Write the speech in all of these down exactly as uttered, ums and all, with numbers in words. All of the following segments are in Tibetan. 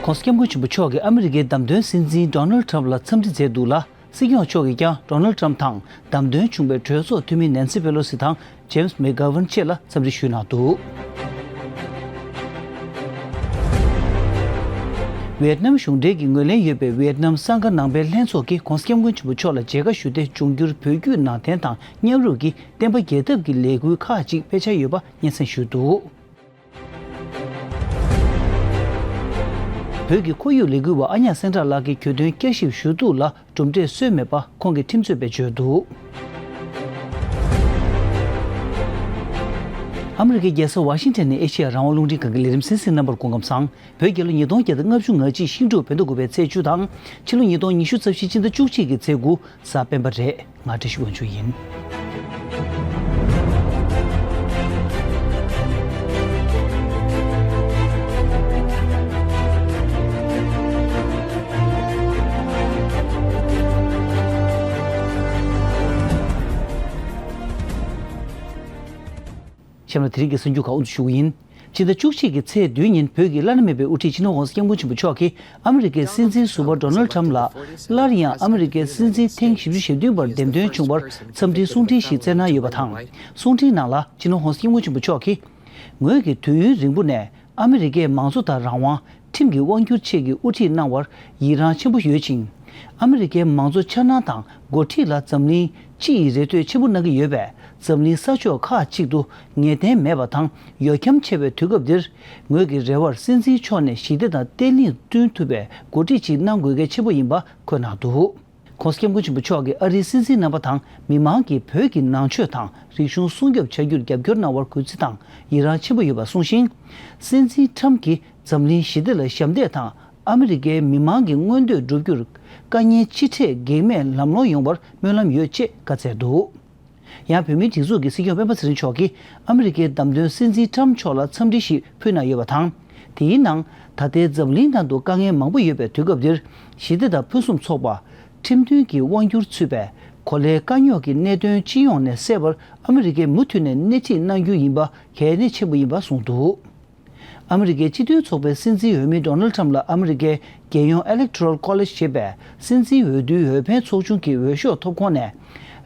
༸གོང་ས་༸སྐྱབས་མགོན་ཆེན་པོ་མཆོག་གིས་ཨ་མི་རི་ཀའི་བདམས་ཐོན་སྲིད་འཛིན་Donald Trump ལ་འཚམས་འདྲི་མཛད་འདུག་ལ། སྲིད་སྐྱོང་མཆོག་གིས་ཀྱང་Donald Trump དང་བདམས་ཐོན་བྱུང་བའི་གྲོས་ཚོགས་འཐུས་མི་Nancy Pelosi དང་James McGovern བཅས་ལ་འཚམས་འདྲི་ཞུས་གནང་འདུག་ཝི་ཡེད་ནམ་གཞུང་འབྲེལ་གྱི་ངོས་ལེན་ཡོད་པའི་ཝི་ཡེད་ནམ་གསང་སྒར་ནང་པའི་ལྷན་ཚོགས་ཀྱིས་༸གོང་ས་༸སྐྱབས་མགོན་ཆེན་པོ་མཆོག་ལ་མཇལ་ཁ་ཞུས་ཏེ། འབྱུང་འགྱུར་བོད་བརྒྱུད་ནང་བསྟན་དང་མཉམ་རུབ་ཀྱིས་བསྟན་པ་རྒྱས་ཐབས་ཀྱི་ལས་འགུལ་ཁག་ཅིག་སྤེལ་འཆར་ཡོད་པ་སྙན་སེང་ཞུས་འདུག་བོད་ཀྱི་ཁོར་ཡུག་ལས་འགུལ་བ་ཨ་ཉག་སེང་བྲག་ལགས་ཀྱིས་གྱོད་དོན་བསྐྱར་ཞིབ་ཞུ་གཏུག་ལ་གྲུབ་འབྲས་སོན་མེད་པ་ཁོང་གིས་ཁྲིམས་རྩོད་པས་བརྗོད་འདུག་ཨ་མི་རི་ཀའི་རྒྱལ་ས་ཝ་ཤིང་ཊོན་ནས་ཨེ་ཤེ་ཡ་རང་དབང་རླུང་འཕྲིན་ཁང་གི་ལས་རིམ་གསན་གཟིགས་རྣམ་པར་སྐུ་ཁམས་བཟང་། བོད་རྒྱལ་ལོ་ཉིས་སྟོང་བརྒྱ་དང་ལྔ་བཅུ་ང་གཅིག་ཤིང་འབྲུག་བོད་ཟླ་དགུ་པའི་ཚེས་བཅུ་དང་ཕྱི་ལོ་ཉིས་སྟོང་ཉི་ཤུ་རྩ་བཞི་སྤྱི་ཟླ་བཅུ་གཅིག་གི་ཚེས་དགུ་གཟའ་སྤེན་པ་རེད། ང་བཀྲ་ཤིས་དབང་ཕྱུག་ཡིན། གཤམ་ལ་དེ་རིང་གི་གསར་འགྱུར་ཁག་དབུ་འཛུགས་ཞུ་གི་ཡིན། ཕྱི་ཟླ་བཅུ་གཅིག་གི་ཚེས་བདུན་ཉིན་བོད་ཀྱི་བླ་ན་མེད་པའི་དབུ་ཁྲིད་སྤྱི་ནོར་༸གོང་ས་༸སྐྱབས་མགོན་ཆེན་པོ་མཆོག་གིས་ཨ་མི་རི་ཀའི་སྲིད་འཛིན་ཟུར་པ་Donald Trump ལ་སླར་ཡང་ཨ་མི་རི་ཀའི་སྲིད་འཛིན་ཐེངས་བཞི་བཅུ་ཞེ་བདུན་པར་འདེམས་ཐོན་བྱུང་བར་འཚམས་འདྲིའི་གསུང་འཕྲིན་ཞིག་བསྩལ་གནང་ཡོད་པ་དང་། གསུང་འཕྲིན་ནང་ལ་སྤྱི་ནོར་༸གོང་ས་༸སྐྱབས་མགོན་ཆེན་པོ་མཆོག་གིས། ངོས་ཀྱིས་དུས་ཡུན་རིང་པོ་ནས་ཨ་མི་རི་ཀས་མང་གཙོ་དང་རང་དབང་། ཁྲིམས་ཀྱི་དབང་སྒྱུར་ཆེད་ཀྱི་དབུ་ཁྲིད་གནང་བར་ཡི་རངས་ཆེན་པོ་ཡོད་ཅིང་། ཨ་མི་རི་ཀའི་མང་གཙོ་འཆར་སྣང་དང་འགོ་ཁྲིད་ལ་འཛམ་གླིང་སྤྱི་ཡིས་རེ་ལྟོས་ཆེན་པོ་གནང་གི་ཡོད་པས། འཛམ་གླིང་ས་ཕྱོགས་ཁག་ཅིག་ཏུ་ངེས་གཏན་མེད་པ་དང་། ཡོ་འཁྱམ་ཆེ་བའི་དུས་སྐབས་འདིར། ངོས་ཀྱི་རེ་བར་སྲིད་འཛིན་མཆོག་ནས་ཞི་བདེ་དང་བརྟན་ལྷིང་བསྐྲུན་ཐུབ་པའི་འགོ་ཁྲིད་ཅིག་གནང་དགོས་གལ་ཆེན་པོ་ཡིན་པ་འཁོད་གནང་འདུག ༸གོང་ས་༸སྐྱབས་མགོན་ཆེན་པོ་མཆོག་གིས་ཨ་རིའི་སྲིད་འཛིན་རྣམ་པ་དང་མི་མང་གིས་བོད་ཀྱི་ནང་ཆོས་དང་རིག་གཞུང་སྲུང་སྐྱོབ་བྱ་རྒྱུར་རྒྱབ་སྐྱོར་གནང་བར་གུས་བརྩི་དང་ཡི་རངས་ཆེན་པོ་ཡོད་པ་གསུངས་ཤིང་། སྲིད་འཛིན་ཁྲམ་གྱིས་འཛམ་གླིང་ཞི་བདེ་ལ་ཞབས་འདེགས་དང་ཨ་མི་རི་ཀའི་མི་མང་གི་མངོན་འདོད་བསྒྲུབ་རྒྱུར་དཀའ་ངལ་ཅི་འཕྲད་གེགས་མེད་ལམ་ལྷོང་ཡོང་བར་སྨོན་ལམ་ཡོད་ཅེས་བཀའ་སྩལ་འདུག་ཡང་བོད་མིའི་སྒྲིག་འཛུགས་ཀྱི་སྲིད་སྐྱོང་སྤེན་པ་ཚེ་རིང་མཆོག་གིས་ཨ་མི་རི་ཀའི་བདམས་ཐོན་སྲིད་འཛིན་ཁྲམ་མཆོག་ལ་འཚམས་འདྲི་ཞིག་ཕུལ་གནང་ཡོད་པ་དང་། དེའི་ནང་ད་ལྟའི་འཛམ་གླིང་ནང་དུ་དཀའ་ངལ་མང་པོ་ཡོད་པའི་དུས་སྐབས་འདིར་ཞི་བདེ་དང་ཕུན་སུམ་ཚོགས་པ། ཁྲིམས་མཐུན་གྱི་དབང་སྒྱུར་ཚུད་པའི་གོ་ལའི་དཀའ་རྙོག་གི་གནད་དོན་སྤྱི་ཡོངས་ནས་སེལ་བར་ཨ་མི་རི་ཀས་མུ་མཐུད་ནས་སྣེ་ཁྲིད་གནང་རྒྱུ་ཡིན་པ་གལ་གནད་ཆེན་པོ་ཡིན་པ་གསུངས་འདུག་ཨ་མི་རི་ཀའི་སྤྱི་མཐུན་ཚོགས་པའི་སྲིད་འཛིན་འོས་མི་Donald Trump ལ་ཨ་མི་རི་ཀའི་རྒྱལ་ཡོངས་Electoral College ཞེས་པའི་སྲིད་འཛིན་འོས་བསྡུའི་འོས་འཕེན་ཚོགས་ཆུང་གི་འོས་ཤོག་ཐོབ་ཁོངས་ནས།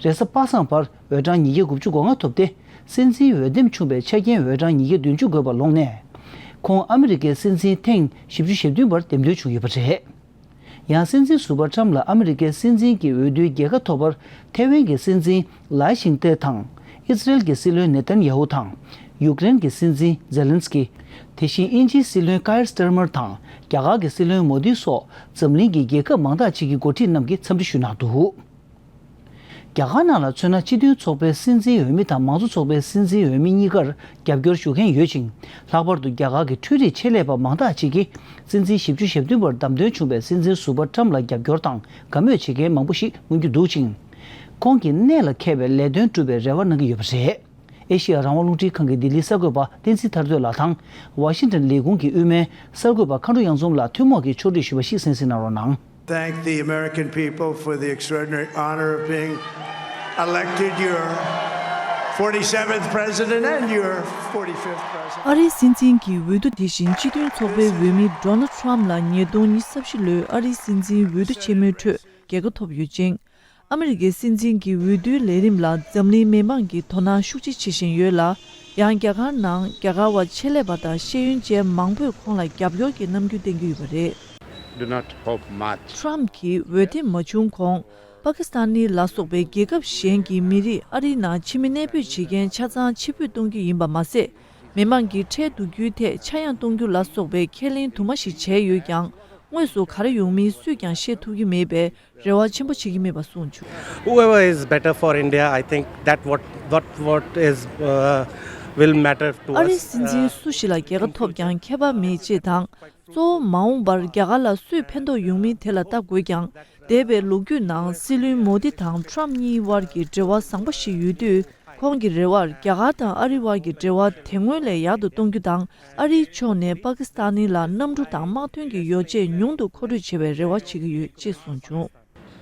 རེས་གཟའ་པ་སངས་བར་འོས་གྲངས་ཉིས་བརྒྱ་དགུ་བཅུ་གོ་ལྔ་ཐོབ་སྟེ། སྲིད་འཛིན་འོས་འདེམས་བྱུང་བའི་ཆ་རྐྱེན་འོས་གྲངས་ཉིས་བརྒྱ་བདུན་ཅུ་དགོས་པ་ལོངས་ནས། ཁོང་ཨ་མི་རི་ཀའི་སྲིད་འཛིན་ཐེངས་བཞི་བཅུ་ཞེ་བདུན་པར་འདེམས་ཐོན་བྱུང་ཡོད་པ་རེད། ཡང་སྲིད་འཛིན་ཟུར་པ་ཁྲམ་ལ་ཨ་མི་རི་ཀའི་སྲིད་འཛིན་གྱི་འོས་བསྡུའི་རྒྱལ་ཁ་ཐོབ་པར་ཐེ་ཝན་གྱི་སྲིད་འཛིན་ལའེ་ཤིང་ཏེ་དང་། ཨི་ཟི་རེལ་གྱི་སྲིད་བློན་ནེ་ཐན་ཡ་ཧུ་དང་། ཡུཀ་རེན་གྱི་སྲིད་འཛིན་ཛེ་ལན་སི་ཀི། དེ་བཞིན་དབྱིན་ཇིའི་སྲིད་བློན་ཀའེར་སྟར་མར་དང་རྒྱ་གར་གྱི་སྲིད་བློན་མོ་དི་སོགས་འཛམ་གླིང་གི་རྒྱལ་ཁབ་མང་དག་ཅིག་གི་འགོ་ཁྲིད་རྣམས་ཀྱིས་འཚམས་འདྲི་ཞུས་གནང་འདུག་རྒྱ་གར་ནང་ལ་མཚོན་ན། སྤྱི་མཐུན་ཚོགས་པའི་སྲིད་འཛིན་འོས་མི་དང་མང་གཙོ་ཚོགས་པའི་སྲིད་འཛིན་འོས་མི་གཉིས་ཀར་རྒྱབ་སྐྱོར་ཞུ་མཁན་ཡོད་ཅིང་། ལྷག་པར་དུ་རྒྱ་གར་གྱི་འཕྲུལ་རིག་ཆེད་ལས་པ་མང་དག་ཅིག་གིས་སྲིད་འཛིན་བཞི་བཅུ་ཞེ་བདུན་པར་བདམས་ཐོན་བྱུང་བའི་སྲིད་འཛིན་ཟུར་པ་ཁྲམ་ལ་རྒྱབ་སྐྱོར་དང་དགའ་མོས་བྱེད་མཁན་མང་པོ་ཞིག་མངོན་རྒྱུ་འདུག་ཅིང་། ཁོང་གིས་གནད་ལ་འཁེལ་བའི་ལས་དོན་བསྒྲུབ་པའི་རེ་བ་གནང་གི་ཡོད་པ་རེད། ཨེ་ཤེ་ཡ་རང་དབང་རླུང་འཕྲིན་ཁང་གི་ལྡི་ལིའི་གསར་འགོད་པ་བསྟན་འཛིན་ཐར་འདོད་ལགས་དང་། ཝ་ཤིང་ཊོན་ལས་ཁུངས་ཀྱི་དབུ་མའི་གསར་འགོད་པ་མཁའ་འགྲོ་གཡང་འཛོམས་ལགས་ཐུན་མོང་གི་ཕྱོགས་སྒྲིག་ཞུས་པ་ཞིག་གསན་གཟིགས་གནང་རོགས་གནང་། Thank the American people for the extraordinary honor of being elected your forty-seventh president and your forty-fifth president. ཨ་རིའི་སྲིད་འཛིན་གྱི་འོས་བསྡུ་དེ་བཞིན་སྤྱི་མཐུན་ཚོགས་པའི་འོས་མི་Donald Trump ལ་ཉིས་སྟོང་ཉི་ཤུ་རྩ་བཞི་ལོའི་ཨ་རིའི་སྲིད་འཛིན་འོས་བསྡུ་ཆེན་མོའི་ཁྲོད་རྒྱལ་ཁ་ཐོབ་ཡོད་ཅིང་། ཨ་མི་རི་ཀའི་སྲིད་འཛིན་གྱི་འོས་བསྡུའི་ལས་རིམ་ལ་འཛམ་གླིང་མི་མང་གིས་དོ་སྣང་ཤུགས་ཆེ་བྱེད་བཞིན་ཡོད་ལ། ཡང་རྒྱ་གར་ནང་རྒྱ་གར་བ་ཆེད་ལས་པ་དང་ཤེས་ཡོན་ཅན་མང་པོས་ཁོང་ལ་རྒྱབ་སྐྱོར་གྱི་རྣམ་འགྱུར་བསྟན་གྱི་ཡོད་པ་རེད། Do not hope much. Trump གྱིས་འོས་འདེམས་མ་བྱུང་གོང་། པ་ཀི་སི་ཐན་ནི་ལ་སོགས་པའི་རྒྱལ་ཁབ་གཞན་གྱི་མི་རིགས་ཨ་རིའི་ནང་ཕྱི་མི་གནས་སྤོས་བྱེད་མཁན་ཆ་ཚང་ཕྱིར་འབུད་གཏོང་རྒྱུ་ཡིན་པ་མ་ཟད། མི་མང་གི་ཁྲལ་བསྡུ་རྒྱུའི་ཐད་ཆག་ཡང་གཏོང་རྒྱུ་ལ་སོགས་པའི་ཁས་ལེན་དུ་མ་ཞིག་བྱས་ཡོད་ཀྱང་། དངོས་སུ་ག་རེ་ཡོང་མིན་སུས་ཀྱང་ཤེས་ཐུབ་ཀྱི་མེད་པས། རེ་བ་ཆེན་པོ་བྱེད་ཀྱི་མེད་པ་གསུངས་བྱུང་། Whoever is better for India, I think that what, what, what is, uh, will matter to us. ཨ་རིའི་སྲིད་འཛིན་སུ་ཞིག་ལ་རྒྱལ་ཁ་ཐོབ་ཀྱང་ཁྱད་པར་མེད་ཅེས་དང་། གཙོ་བོ་མ་འོངས་པར་རྒྱ་གར་ལ་སུས་ཕན་ཐོགས་ཡོང་མིན་དེ་ལ་ལྟ་དགོས་ཀྱང་། འདས་པའི་ལོ་རྒྱུས་ནང་སྲིད་བློན་མོ་དི་དང་ཁྲམ་གཉིས་དབར་གྱི་འབྲེལ་བ་བཟང་པོ་ཞིག་ཡོད་དུས། ཁོང་གི་རེ་བར་རྒྱ་གར་དང་ཨ་རི་དབར་གྱི་འབྲེལ་བ་དེ་སྔོན་ལས་ཡག་ཏུ་གཏོང་རྒྱུ་དང་། ཨ་རིའི་ཕྱོགས་ནས་པ་ཀི་སི་ཐན་ནི་ལ་གནམ་གྲུ་དང་དམག་དོན་གྱི་ཡོ་བྱད་ཉུང་དུ་མཁོ་སྤྲོད་བྱེད་པའི་རེ་བ་བྱེད་ཀྱི་ཡོད་ཅེས་གསུངས་བྱུང་།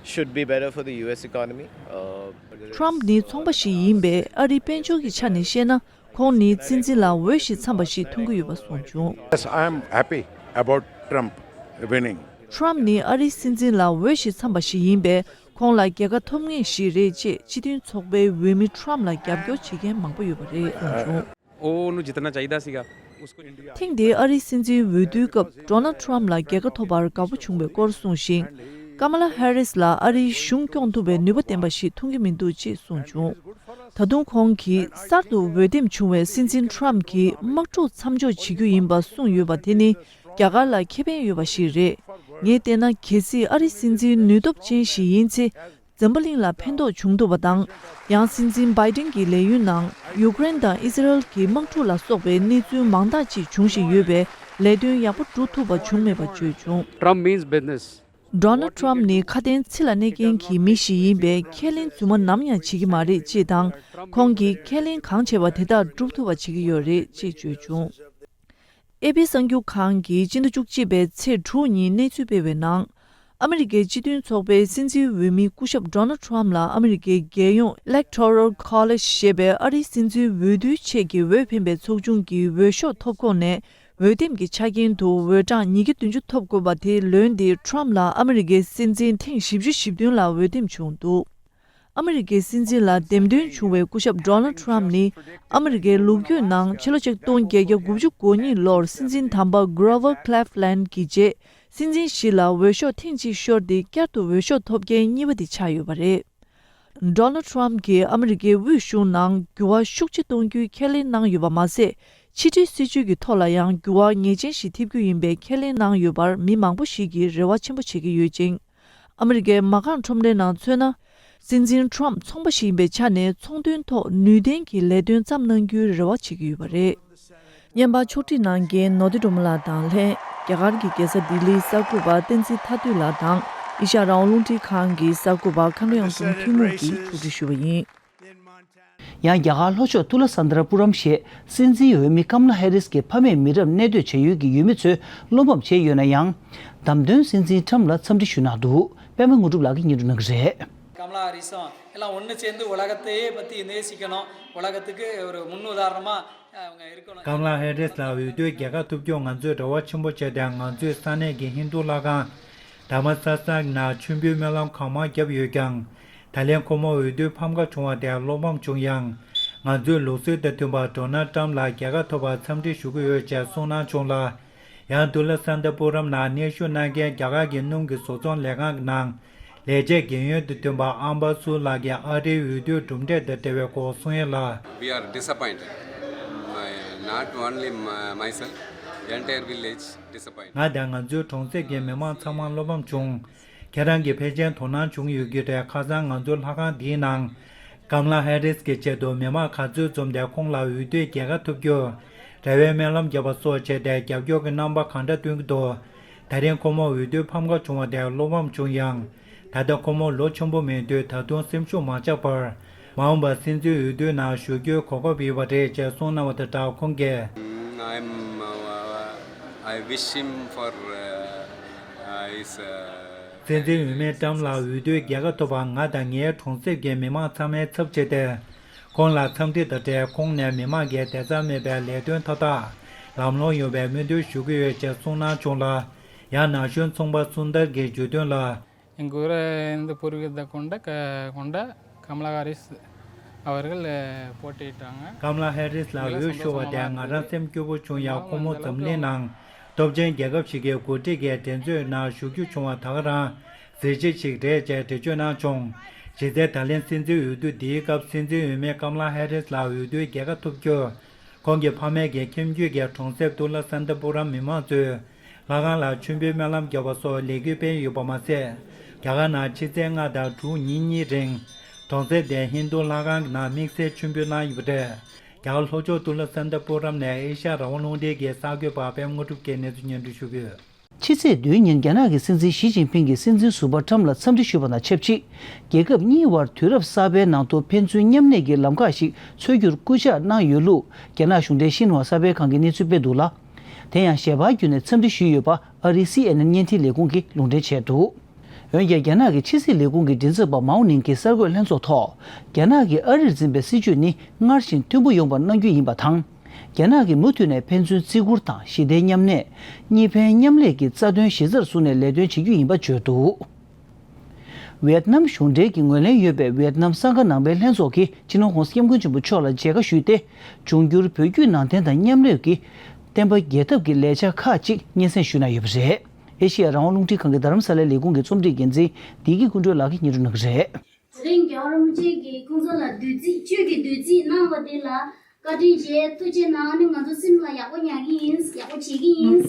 Should be better for the U S economy. Uh, Trump ནི་ཚོང་པ་ཞིག་ཡིན་པས། ཨ་རིའི་དཔལ་འབྱོར་གྱི་ཆ་ནས་བཤད་ན། ཁོང་ནི་སྲིད་འཛིན་ལ་འོས་ཤིང་འཚམས་པ་ཞིག་མཐོང་གི་ཡོད་པ་གསུངས་བྱུང་། Yes, I am happy about Trump. winning. ཊམ་ནི་ཨ་རིའི་སྲིད་འཛིན་ལ་འོས་ཤིང་འཚམས་པ་ཞིག་ཡིན་པས། ཁོང་ལ་རྒྱལ་ཁ་ཐོབ་ངེས་ཤིག་རེད་ཅེས་སྤྱི་མཐུན་ཚོགས་པའི་འོས་མི་ཊམ་ལ་རྒྱབ་སྐྱོར་བྱེད་མཁན་མང་པོ་ཡོད་པ་རེད་གསུངས་བྱུང་། ਉਹ ਉਹਨੂੰ ਜਿੱਤਣਾ ਚਾਹੀਦਾ ਸੀਗਾ। ਉਸਕੋ ਇੰਡੀਆ ཐེངས་འདིའི་ཨ་རིའི་སྲིད་འཛིན་འོས་བསྡུའི་སྐབས་ཌོ་ནལ་ཊམ་ལ་རྒྱལ་ཁ་ཐོབ་པར་དགའ་པོ་བྱུང་བའི་སྐོར་གསུངས་ཤིང་། ཀ་མ་ལ་ཧེ་རིས་ལ་ཨ་རིའི་གཞུང་སྐྱོང་ཐུབ་པའི་ནུས་པ་ལྡན་པ་ཞིག་མཐོང་གི་མི་འདུག་ཅེས་གསུངས་བྱུང་། ད་དུང་ཁོང་གིས་གསར་དུ་འོས་འདེམས་བྱུང་བའི་སྲིད་འཛིན་ཊམ་གྱིས་དམག་འཁྲུག་མཚམས་འཇོག་བྱེད་རྒྱུ་ཡིན་པ་གསུངས་ཡོད་པ་དེ་ནི་རྒྱ་གར་ལ་ཁེ་ཕན་ཡོད་པ་ཞིག་རེད། ངས་བལྟས་ན་གལ་སྲིད་ཨ་རིའི་སྲིད་འཛིན་ནུས་སྟོབས་ཅན་ཞིག་ཡིན་ཚེ། འཛམ་བུ་གླིང་ལ་ཕན་ཐོགས་བྱུང་ཐུབ་པ་དང་། ཡང་སྲིད་འཛིན་བྷའི་ཏིན་གྱི་ལས་ཡུན་ནང་ཡུཀ་རེན་དང་ཨི་ཟི་རལ་གྱི་དམག་འཁྲུག་ལ་སོགས་པའི་གནས་ཚུལ་མང་དག་ཅིག་འབྱུང་བཞིན་ཡོད་པས་ལས་དོན་ཡག་པོ་སྒྲུབ་ཐུབ་པ་བྱུང་མེད་པ་བརྗོད་བྱུང་། Trump means business. ཌོ་ནལ་ཊམ་ནི་ཁ་དན་ཚིག་ལ་གནས་མཁན་གྱི་མི་ཞིག་ཡིན་པས་ཁས་ལེན་རྫུན་མ་ནམ་ཡང་བྱེད་ཀྱི་མ་རེད་ཅེས་དང་། ཁོང་གིས་ཁས་ལེན་གང་བྱས་པ་དེ་དག་སྒྲུབ་ཐུབ་པ་བྱེད་ཀྱི་ཡོད་རེད་ཅེས་བརྗོད་བྱུང་། ཨེ་པི་གསར་འགྱུར་ཁང་གིས་སྤྱི་ཟླ་བཅུ་གཅིག་པའི་ཚེས་དྲུག་ཉིན་གནས་ཚུལ་སྤེལ་བའི་ནང་། ཨ་མི་རི་ཀའི་སྤྱི་མཐུན་ཚོགས་པའི་སྲིད་འཛིན་འོས་མི་སྐུ་ཞབས་ཌོ་ནལ་ཊམ་ལ་ཨ་མི་རི་ཀའི་རྒྱལ་ཡོངས་Electoral College ཞེས་པའི་ཨ་རིའི་སྲིད་འཛིན་འོས་བསྡུའི་ཆེད་ཀྱི་འོས་འཕེན་པའི་ཚོགས་ཆུང་གི་འོས་ཤོག་ཐོབ་ཁོངས་ནས་འོས་འདེམས་ཀྱི་ཆ་རྐྱེན་དུ་འོས་གྲངས་ཉིས་བརྒྱ་བདུན་ཅུ་ཐོབ་དགོས་པ་དེ་ལོན་ཏེ་ཊམ་ལ་ཨ་མི་རི་ཀའི་སྲིད་འཛིན་ཐེངས་བཞི་བཅུ་ཞེ་བདུན་ལ་འོས་འདེམས་བྱུང་འདུག་ཨ་མི་རི་ཀའི་སྲིད་འཛིན་ལ་འདེམས་ཐོན་བྱུང་བའི་སྐུ་ཞབས་ཌོ་ནལ་ཊམ་ནི་ཨ་མི་རི་ཀའི་ལོ་རྒྱུས་ནང་ཕྱི་ལོ་ཆིག་སྟོང་བརྒྱད་བརྒྱ་དགུ་བཅུ་གོ་གཉིས་ལོར་སྲིད་འཛིན་དམ་པ་གྷྲོ་ཝར་ཀླེབ་ལན་གྱི་རྗེས་སྲིད་འཛིན་ཞིག་ལ་འོས་ཤོག་ཐེངས་གཅིག་ཤོར་ཏེ་བསྐྱར་དུ་འོས་ཤོག་ཐོབ་མཁན་གཉིས་པ་དེ་ཆགས་ཡོད་པ་རེད། ཌོ་ནལ་ཊམ་གྱིས་ཨ་མི་རི་ཀའི་དབུས་གཞུང་ནང་འགྱུར་བ་ཤུགས་ཆེ་གཏོང་རྒྱུའི་ཁས་ལེན་གནང་ཡོད་པ་མ་ཟད། ཕྱི་འབྲེལ་སྲིད་ཇུས་ཀྱི་ཐོག་ལ་ཡང་འགྱུར་བ་ངེས་ཅན་ཞིག་ཐེབས་རྒྱུ་ཡིན་པའི་ཁས་ལེན་གནང་ཡོད་པར་མི་མང་པོ་ཞིག་གིས་རེ་བ་ཆེན་པོ་བྱེད་ཀྱི་ཡོད་ཅིང་། ཨ་མི་རི་ཀའི་མ་རྐང་ཁྲོམ་རའི་ནང་མཚོན་ན། སྲིད་འཛིན་ཊམ་ཚོང་པ་ཞིག་ཡིན་པའི་ཆ་ནས་ཚོང་དོན་ཐོག་ནུས་ལྡན་གྱི་ལས་དོན་ཙམ་གནང་རྒྱུའི་རེ་བ་བྱེད་ཀྱི་ཡོད་པ་རེད། བརྙན་པར་ཕྱོགས་སྒྲིག་གནང་མཁན་ནོར་བུ་སྒྲོལ་མ་ལགས་དང་ལྷན་རྒྱ་གར་གྱི་རྒྱལ་ས་ལྡི་ལིའི་གསར་འགོད་པ་བསྟན་འཛིན་མཐའ་འདུས་ལགས་དང་ཨེ་ཤ་ཡ་རང་དབང་རླུང་འཕྲིན་ཁང་གི་གསར་འགོད་པ་མཁའ་འགྲོ་དབྱངས་འཛོམས་ཐུན་མོང་གིས་ཕྱོགས་སྒྲིག་ཞུས་པ་ཡིན། ཡང་རྒྱ་གར་ལྷོ་ཕྱོགས་ཏུ་ལ་སན་དར་པུ་རམ་ཞེས་སྲིད་འཛིན་འོས་མི་ཀམ་ལ་ཧེ་རིས་ཀྱི་ཕ་མེས་མི་རབས་གནས་སྡོད་བྱ་ཡུལ་གྱི་ཡུལ་མི་ཚོས་བློ་ཕམ་བྱས་ཡོད་ན་ཡང་། བདམས་ཐོན་སྲིད་འཛིན་ཊམ་ལ་འཚམས་འདྲི་ཞུས་གནང་འདུག་པད་མ་དངོས་གྲུབ་ལགས་ཀྱིས་སྙན་སྒྲོན་གནང་གི་རེད། Kamala Harris-ம் எல்லாம் ஒன்று சேர்ந்து உலகத்தையே பற்றி நேசிக்கணும், உலகத்துக்கு ஒரு முன்னுதாரணமாக அவங்க இருக்கணும். ཀམ་ལ་ཧེ་རིས་ལ་འོས་བསྡུའི་རྒྱལ་ཁ་ཐོབ་རྒྱུར་ང་ཚོས་རེ་བ་ཆེན་པོ་བྱས་ཏེ་ང་ཚོས་ས་གནས་ཀྱི་ཧིན་རྡུ་ལྷ་ཁང་དྷ་རྨ་ས་ལ་ནང་མཆོད་འབུལ་སྨོན་ལམ་གང་མང་བརྒྱབ་ཡོད་ཀྱང་། ད་ལན་ཁོ་མོ་འོས་བསྡུའི་ཕམ་ཁ་བྱུང་བ་དེར་བློ་ཕམ་བྱུང་ཡང་། ང་ཚོའི་ལུགས་སྲོལ་དང་མཐུན་པར་ཌོ་ནལ་ཊམ་ལ་རྒྱལ་ཁ་ཐོབ་པར་འཚམས་འདྲི་ཞུ་གི་ཡོད་ཅེས་གསུངས་གནང་བྱུང་ལ། ཡང་ཏུ་ལ་སན་ཏ་པུ་རམ་ནང་གནས་བཞུགས་གནང་མཁན་རྒྱ་གར་གྱི་སྣུམ་གྱི་བཟོ་ཚོང་ལས་ཁང་གི་ནང་ལས་བྱེད་རྒན་ཡོལ་དུ་ཐོན་པ་ཨམ་པ་སུ་ལགས་ཀྱིས་ཨ་རིའི་འོས་བསྡུའི་གྲུབ་འབྲས་དང་འབྲེལ་བའི་སྐོར་གསུང་ཡས་ལ། We are disappointed. My, not only my, myself, entire village disappointed. ང་དང་ང་ཚོའི་གྲོང་གསེབ་ཀྱི་མི་མང་ཚང་མ་བློ་ཕམ་བྱུང་། ཁྱེད་རང་གིས་ཕལ་ཆེར་དོ་སྣང་བྱུང་ཡོད་ཀྱི་རེད། ཁ་སང་ང་ཚོའི་ལྷ་ཁང་འདིའི་ནང་། ཀམ་ལ་ཧེ་རིས་ཀྱི་ཆེད་དུ་མི་མང་ག་ཚོད་འཛོམས་ཏེ་ཁོང་ལ་འོས་བསྡུའི་རྒྱལ་ཁ་ཐོབ་རྒྱུར་རེ་བའི་སྨོན་ལམ་བརྒྱབ་པ་སོགས་བྱས་ཏེ་རྒྱབ་སྐྱོར་གྱི་རྣམ་པ་གང་འདྲ་སྟོན་གྱི་འདུག་ད་རིང་ཁོ་མོ་འོས་བསྡུའི་ཕམ་ཁ་བྱུང་བ་དེར་བློ་ཕམ་བྱུང་ཡང་། ད་ལྟ་ཁོ་མོ་ལོ་ཆེན་པོ་མིན་དུས་ད་དུང་སེམས་ཤུགས་མ་ཆག་པར། མ་འོངས་པར་སྲིད་འཛིན་འོས་བསྡུའི་ནང་ཞུགས་རྒྱུའི་གོ་སྐབས་ཡོད་པ་རེད་ཅེས་གསུངས་གནང་བ་དང་སྦྲགས་ཁོང་གིས། I'm, uh, I wish him for, uh, uh, his, uh, སྲིད་འཛིན་འོས་མི་ཏྲམ་ལ་འོས་བསྡུའི་རྒྱལ་ཁ་ཐོབ་པར་ང་དང་ངའི་གྲོང་གསེབ་ཀྱི་མི་མང་ཚང་མའི་ཚབ་བྱས་ཏེ། ཁོང་ལ་འཚམས་འདྲི་དང་འབྲེལ་ཁོང་ནས་མི་མང་གིས་དེ་ཙམ་མེད་པའི་ལས་དོན་མཐའ་དག་ལམ་ལྷོང་ཡོང་བའི་སྨོན་འདུན་ཞུ་གི་ཡོད་ཅེས་གསུངས་གནང་བྱུང་ལ། ཡང་ན་གཞོན་ཚོང་པ་སུན་དར་གྱིས་བརྗོད་དོན་ལ། எங்கள் இந்த பூர்வீகத்தை கொண்ட க கொண்ட கமலா ஹாரிஸ் அவர்கள் போட்டியிட்டாங்க. ཀམ་ལ་ཧེ་རིས་ལ་འོས་ཤོར་བ་དེར་ང་རང་སེམས་སྐྱོ་པོ་བྱུང་ཡང་ཁོང་མོ་འཛམ་གླིང་ནང་སྟོབས་ཆེན་རྒྱལ་ཁབ་ཞིག་གི་འགོ་ཁྲིད་ཀྱི་འགྲན་རྩོད་ནང་ཞུགས་རྒྱུ་བྱུང་བ་ད་ག་རང་གཟི་བརྗིད་ཞིག་རེད་ཅེས་འགྲེལ་བརྗོད་གནང་བྱུང་། གཞི་རྩའི་ད་ལན་སྲིད་འཛིན་འོས་བསྡུ་འདིའི་སྐབས་སྲིད་འཛིན་འོས་མི་ཀམ་ལ་ཧེ་རིས་ལ་འོས་བསྡུའི་རྒྱལ་ཁ་ཐོབ་རྒྱུར། ཁོང་གི་ཕ་མེས་ཀྱི་ཁྱིམ་རྒྱུད་ཀྱི་གྲོང་གསེབ་ཏུ་ལ་སན་ཏ་པུ་རམ་མི་མང་ཚོས་ལྷ་ཁང་ལ་མཆོད་འབུལ་སྨོན་ལམ་བརྒྱབ་པ་སོགས་ལས་འགུལ་སྤེལ་ཡོད་པ་མ་ཟད། རྒྱ་གར་ནང་ཕྱི་ཚེས་ལྔ་དང་དྲུག་ཉིན་གཉིས་རིང་གྲོང་གསེབ་དེའི་ཧིན་རྡུ་ལྷ་ཁང་གི་ནང་དམིགས་བསལ་མཆོད་འབུལ་གནང་ཡོད་པ་རེད། རྒྱ་གར་ལྷོ་ཕྱོགས་ཏུ་ལ་སན་ཏ་པུ་རམ་ནས་ཨེ་ཤ་ཡ་རང་དབང་རླུང་འཕྲིན་གྱི་གསར་འགོད་པ་པད་མ་དངོས་གྲུབ་ཀྱིས་གནས་ཚུལ་སྙན་སྒྲོན་ཞུ་གི་ཡོད། ཕྱི་ཚེས་བདུན་ཉིན་རྒྱ་ནག་གི་སྲིད་འཛིན་ཞི་ཅིན་ཕིང་གིས་སྲིད་འཛིན་ཟུར་པ་ཊམ་ལ་འཚམས་འདྲི་ཞུས་པ་དང་ཆབས་ཅིག་རྒྱལ་ཁབ་གཉིས་བར་དུས་རབས་གསར་པའི་ནང་དུ་ཕན་ཚུན་མཉམ་གནས་ཀྱི་ལམ་ཁ་ཞིག་འཚོལ་རྒྱུར་སྐུལ་ལྕག་གནང་ཡོད་ལུགས་རྒྱ་ནག་གཞུང་འབྲེལ་ཤིན་ཧྭ་གསར་པའི་ཁང་གིས་གནས་ཚུལ་སྤེལ་འདུག་ལ། དེ་ཡང་ཞལ་པར་བརྒྱུད་ནས་འཚམས་འདྲི་ཞུས་ཡོད་པ་ཨ་རིའི་སི་ཨེན་ཨེན་བརྙན་འཕྲིན་ལས་ཁུངས་ཀྱིས་ལུང་འདྲེན་བྱས་འདུག་འོན་ཀྱང་རྒྱ་ནག་གི་ཕྱི་སྲིད་ལས་ཁུངས་ཀྱི་མགྲིན་ཚབ་པ་མའོ་ནིང་གིས་གསར་འགོད་ལྷན་ཚོགས་ཐོག་རྒྱ་ནག་གིས་ཨ་རིར་འཛིན་པའི་སྲིད་བྱུས་ནི་སྔར་བཞིན་མཐུན་པོ་ཡོང་བར་གནང་རྒྱུ་ཡིན་པ་དང་། རྒྱ་ནག་གིས་མུ་མཐུད་ནས་ཕན་ཚུན་བརྩི་བཀུར་དང་ཞི་བདེའི་མཉམ་གནས། གཉིས་ཕན་མཉམ་ལས་ཀྱི་རྩ་དོན་གཞི་རྩར་བཟུང་ནས་ལས་དོན་བྱེད་རྒྱུ་ཡིན་པ་བརྗོད་འདུག་ཝེད་ནམ་གཞུང་འབྲེལ་གྱི་ངོས་ལེན་ཡོད་པའི་ཝེད་ནམ་གསང་སྔགས་ནང་པའི་ལྷན་ཚོགས་ཀྱིས་སྤྱི་ནོར་༧གོང་ས་༧སྐྱབས་མགོན་ཆེན་པོ་མཆོག་ལ་མཇལ་ཁ་ཞུས་ཏེ། འབྱུང་འགྱུར་བོད་བརྒྱུད་ནང་བསྟན་དང་མཉམ་ལས་ཀྱི་བསྟན་པ་རྒྱས་ཐབས་ཀྱི་ལས་འཆར་ཁག་ཅིག་སྙན་སེང་ཞུས་གནང་ཡོད་པ་རེད། ཨེ་ཤེ་ཡ་རང་དབང་རླུང་འཕྲིན་ཁང་གི་རྡ་རམ་ས་ལའི་ལས་ཁུངས་ཀྱི་རྩོམ་སྒྲིག་འགན་འཛིན་བདེ་སྐྱིད་ཀུན་སྒྲོན་ལགས་ཀྱིས་སྙན་སྒྲོན་གནང་གི་རེད། དེ་རིང་རྒྱལ་བ་རིན་པོ་ཆེ་གིས་ཁོང་ཚོ་ལ་བདུད་རྩི་གཅོད་ཀྱི་བདུད་རྩི་གནང་བ་དེ་ལ་བཀའ་དྲིན་ཆེ། ཐུགས་རྗེ་གནང་། ཨ་ནི་ང་ཚོ་སེམས་ལ་ཡག་པོ་ཉར་གྱི་ཡིན། ཡག་པོ་བྱེད་ཀྱི་ཡིན།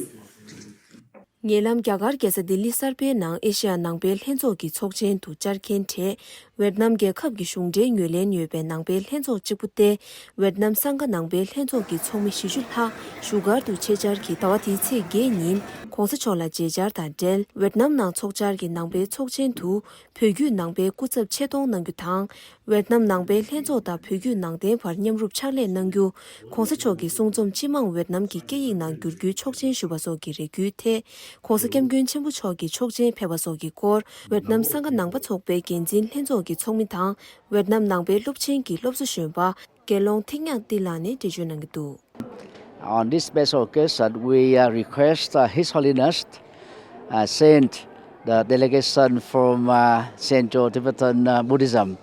ཉེ་ལམ་རྒྱ་གར་རྒྱལ་ས་ལྡི་ལི་གསར་པའི་ནང་ཨེ་ཤེ་ཡ་ནང་པའི་ལྷན་ཚོགས་ཀྱི་ཚོགས་ཆེན་དུ་བཅར་མཁན་གྲས་ཝེད་ནམ་རྒྱལ་ཁབ་ཀྱི་གཞུང་འབྲེལ་ངོས་ལེན་ཡོད་པའི་ནང་པའི་ལྷན་ཚོགས་གཅིག་པུ་སྟེ། ཝེད་ནམ་གསང་སྔགས་ནང་པའི་ལྷན་ཚོགས་ཀྱི་ཚོགས་མི་བཞི་བཅུ་ལྷག་བཞུགས་སྒར་དུ་ཆེད་བཅར་གྱིས་ཟླ་བ་འདིའི་ཚེས་བརྒྱད་ཉིན་༧གོང་ས་མཆོག་ལ་མཇལ་བཅར་དང་འབྲེལ། ཝེད་ནམ་ནང་ཚོགས་བཅར་གྱི་ནང་པའི་ཚོགས་ཆེན་དུ་བོད་བརྒྱུད་ནང་པའི་སྐུ་ཚབ་ཆེད་གཏོང་གནང་རྒྱུ་དང་། ཝེད་ནམ་ནང་པའི་ལྷན་ཚོགས་དང་བོད་བརྒྱུད་ནང་བསྟན་བར་མཉམ་རུབ་ཕྱག་ལས་གནང་རྒྱུ། ༸གོང་ས་མཆོག་གི་གསུང་རྩོམ་སྤྱི་དམངས་ཝེད་ནམ་གྱི་སྐད་ཡིག་ནང་བསྒྱུར་རྒྱུའི་ཆོག་མཆན་ཞུ་བ་སོགས་ཀྱི་རེ་སྐུལ་ཐད། ༸གོང་ས་༸སྐྱབས་མགོན་ཆེན་པོ་མཆོག་གིས་ཆོག་མཆན་ཕེབས་པ་སོགས་ཀྱི་སྐོར། ཝེད་ནམ་གསང་སྔགས་ནང་པ་ཚོགས་པའི་འགན་འཛིན་ལྷན་ཚོགས་ཀྱི་ཚོགས་མི་དང་། ཝེད་ནམ་ནང་པའི་སློབ་ཆེན་གྱི་སློབ་གསོ་གཞོན་པ་དགེ་སློང་ཐིག་ཉག་ཏི་ལགས་ནས་འགྲེལ་བརྗོད་གནང་གི་འདུག On this special occasion, we uh, request uh, His Holiness uh, send the delegation from uh, Central Tibetan uh, Buddhism.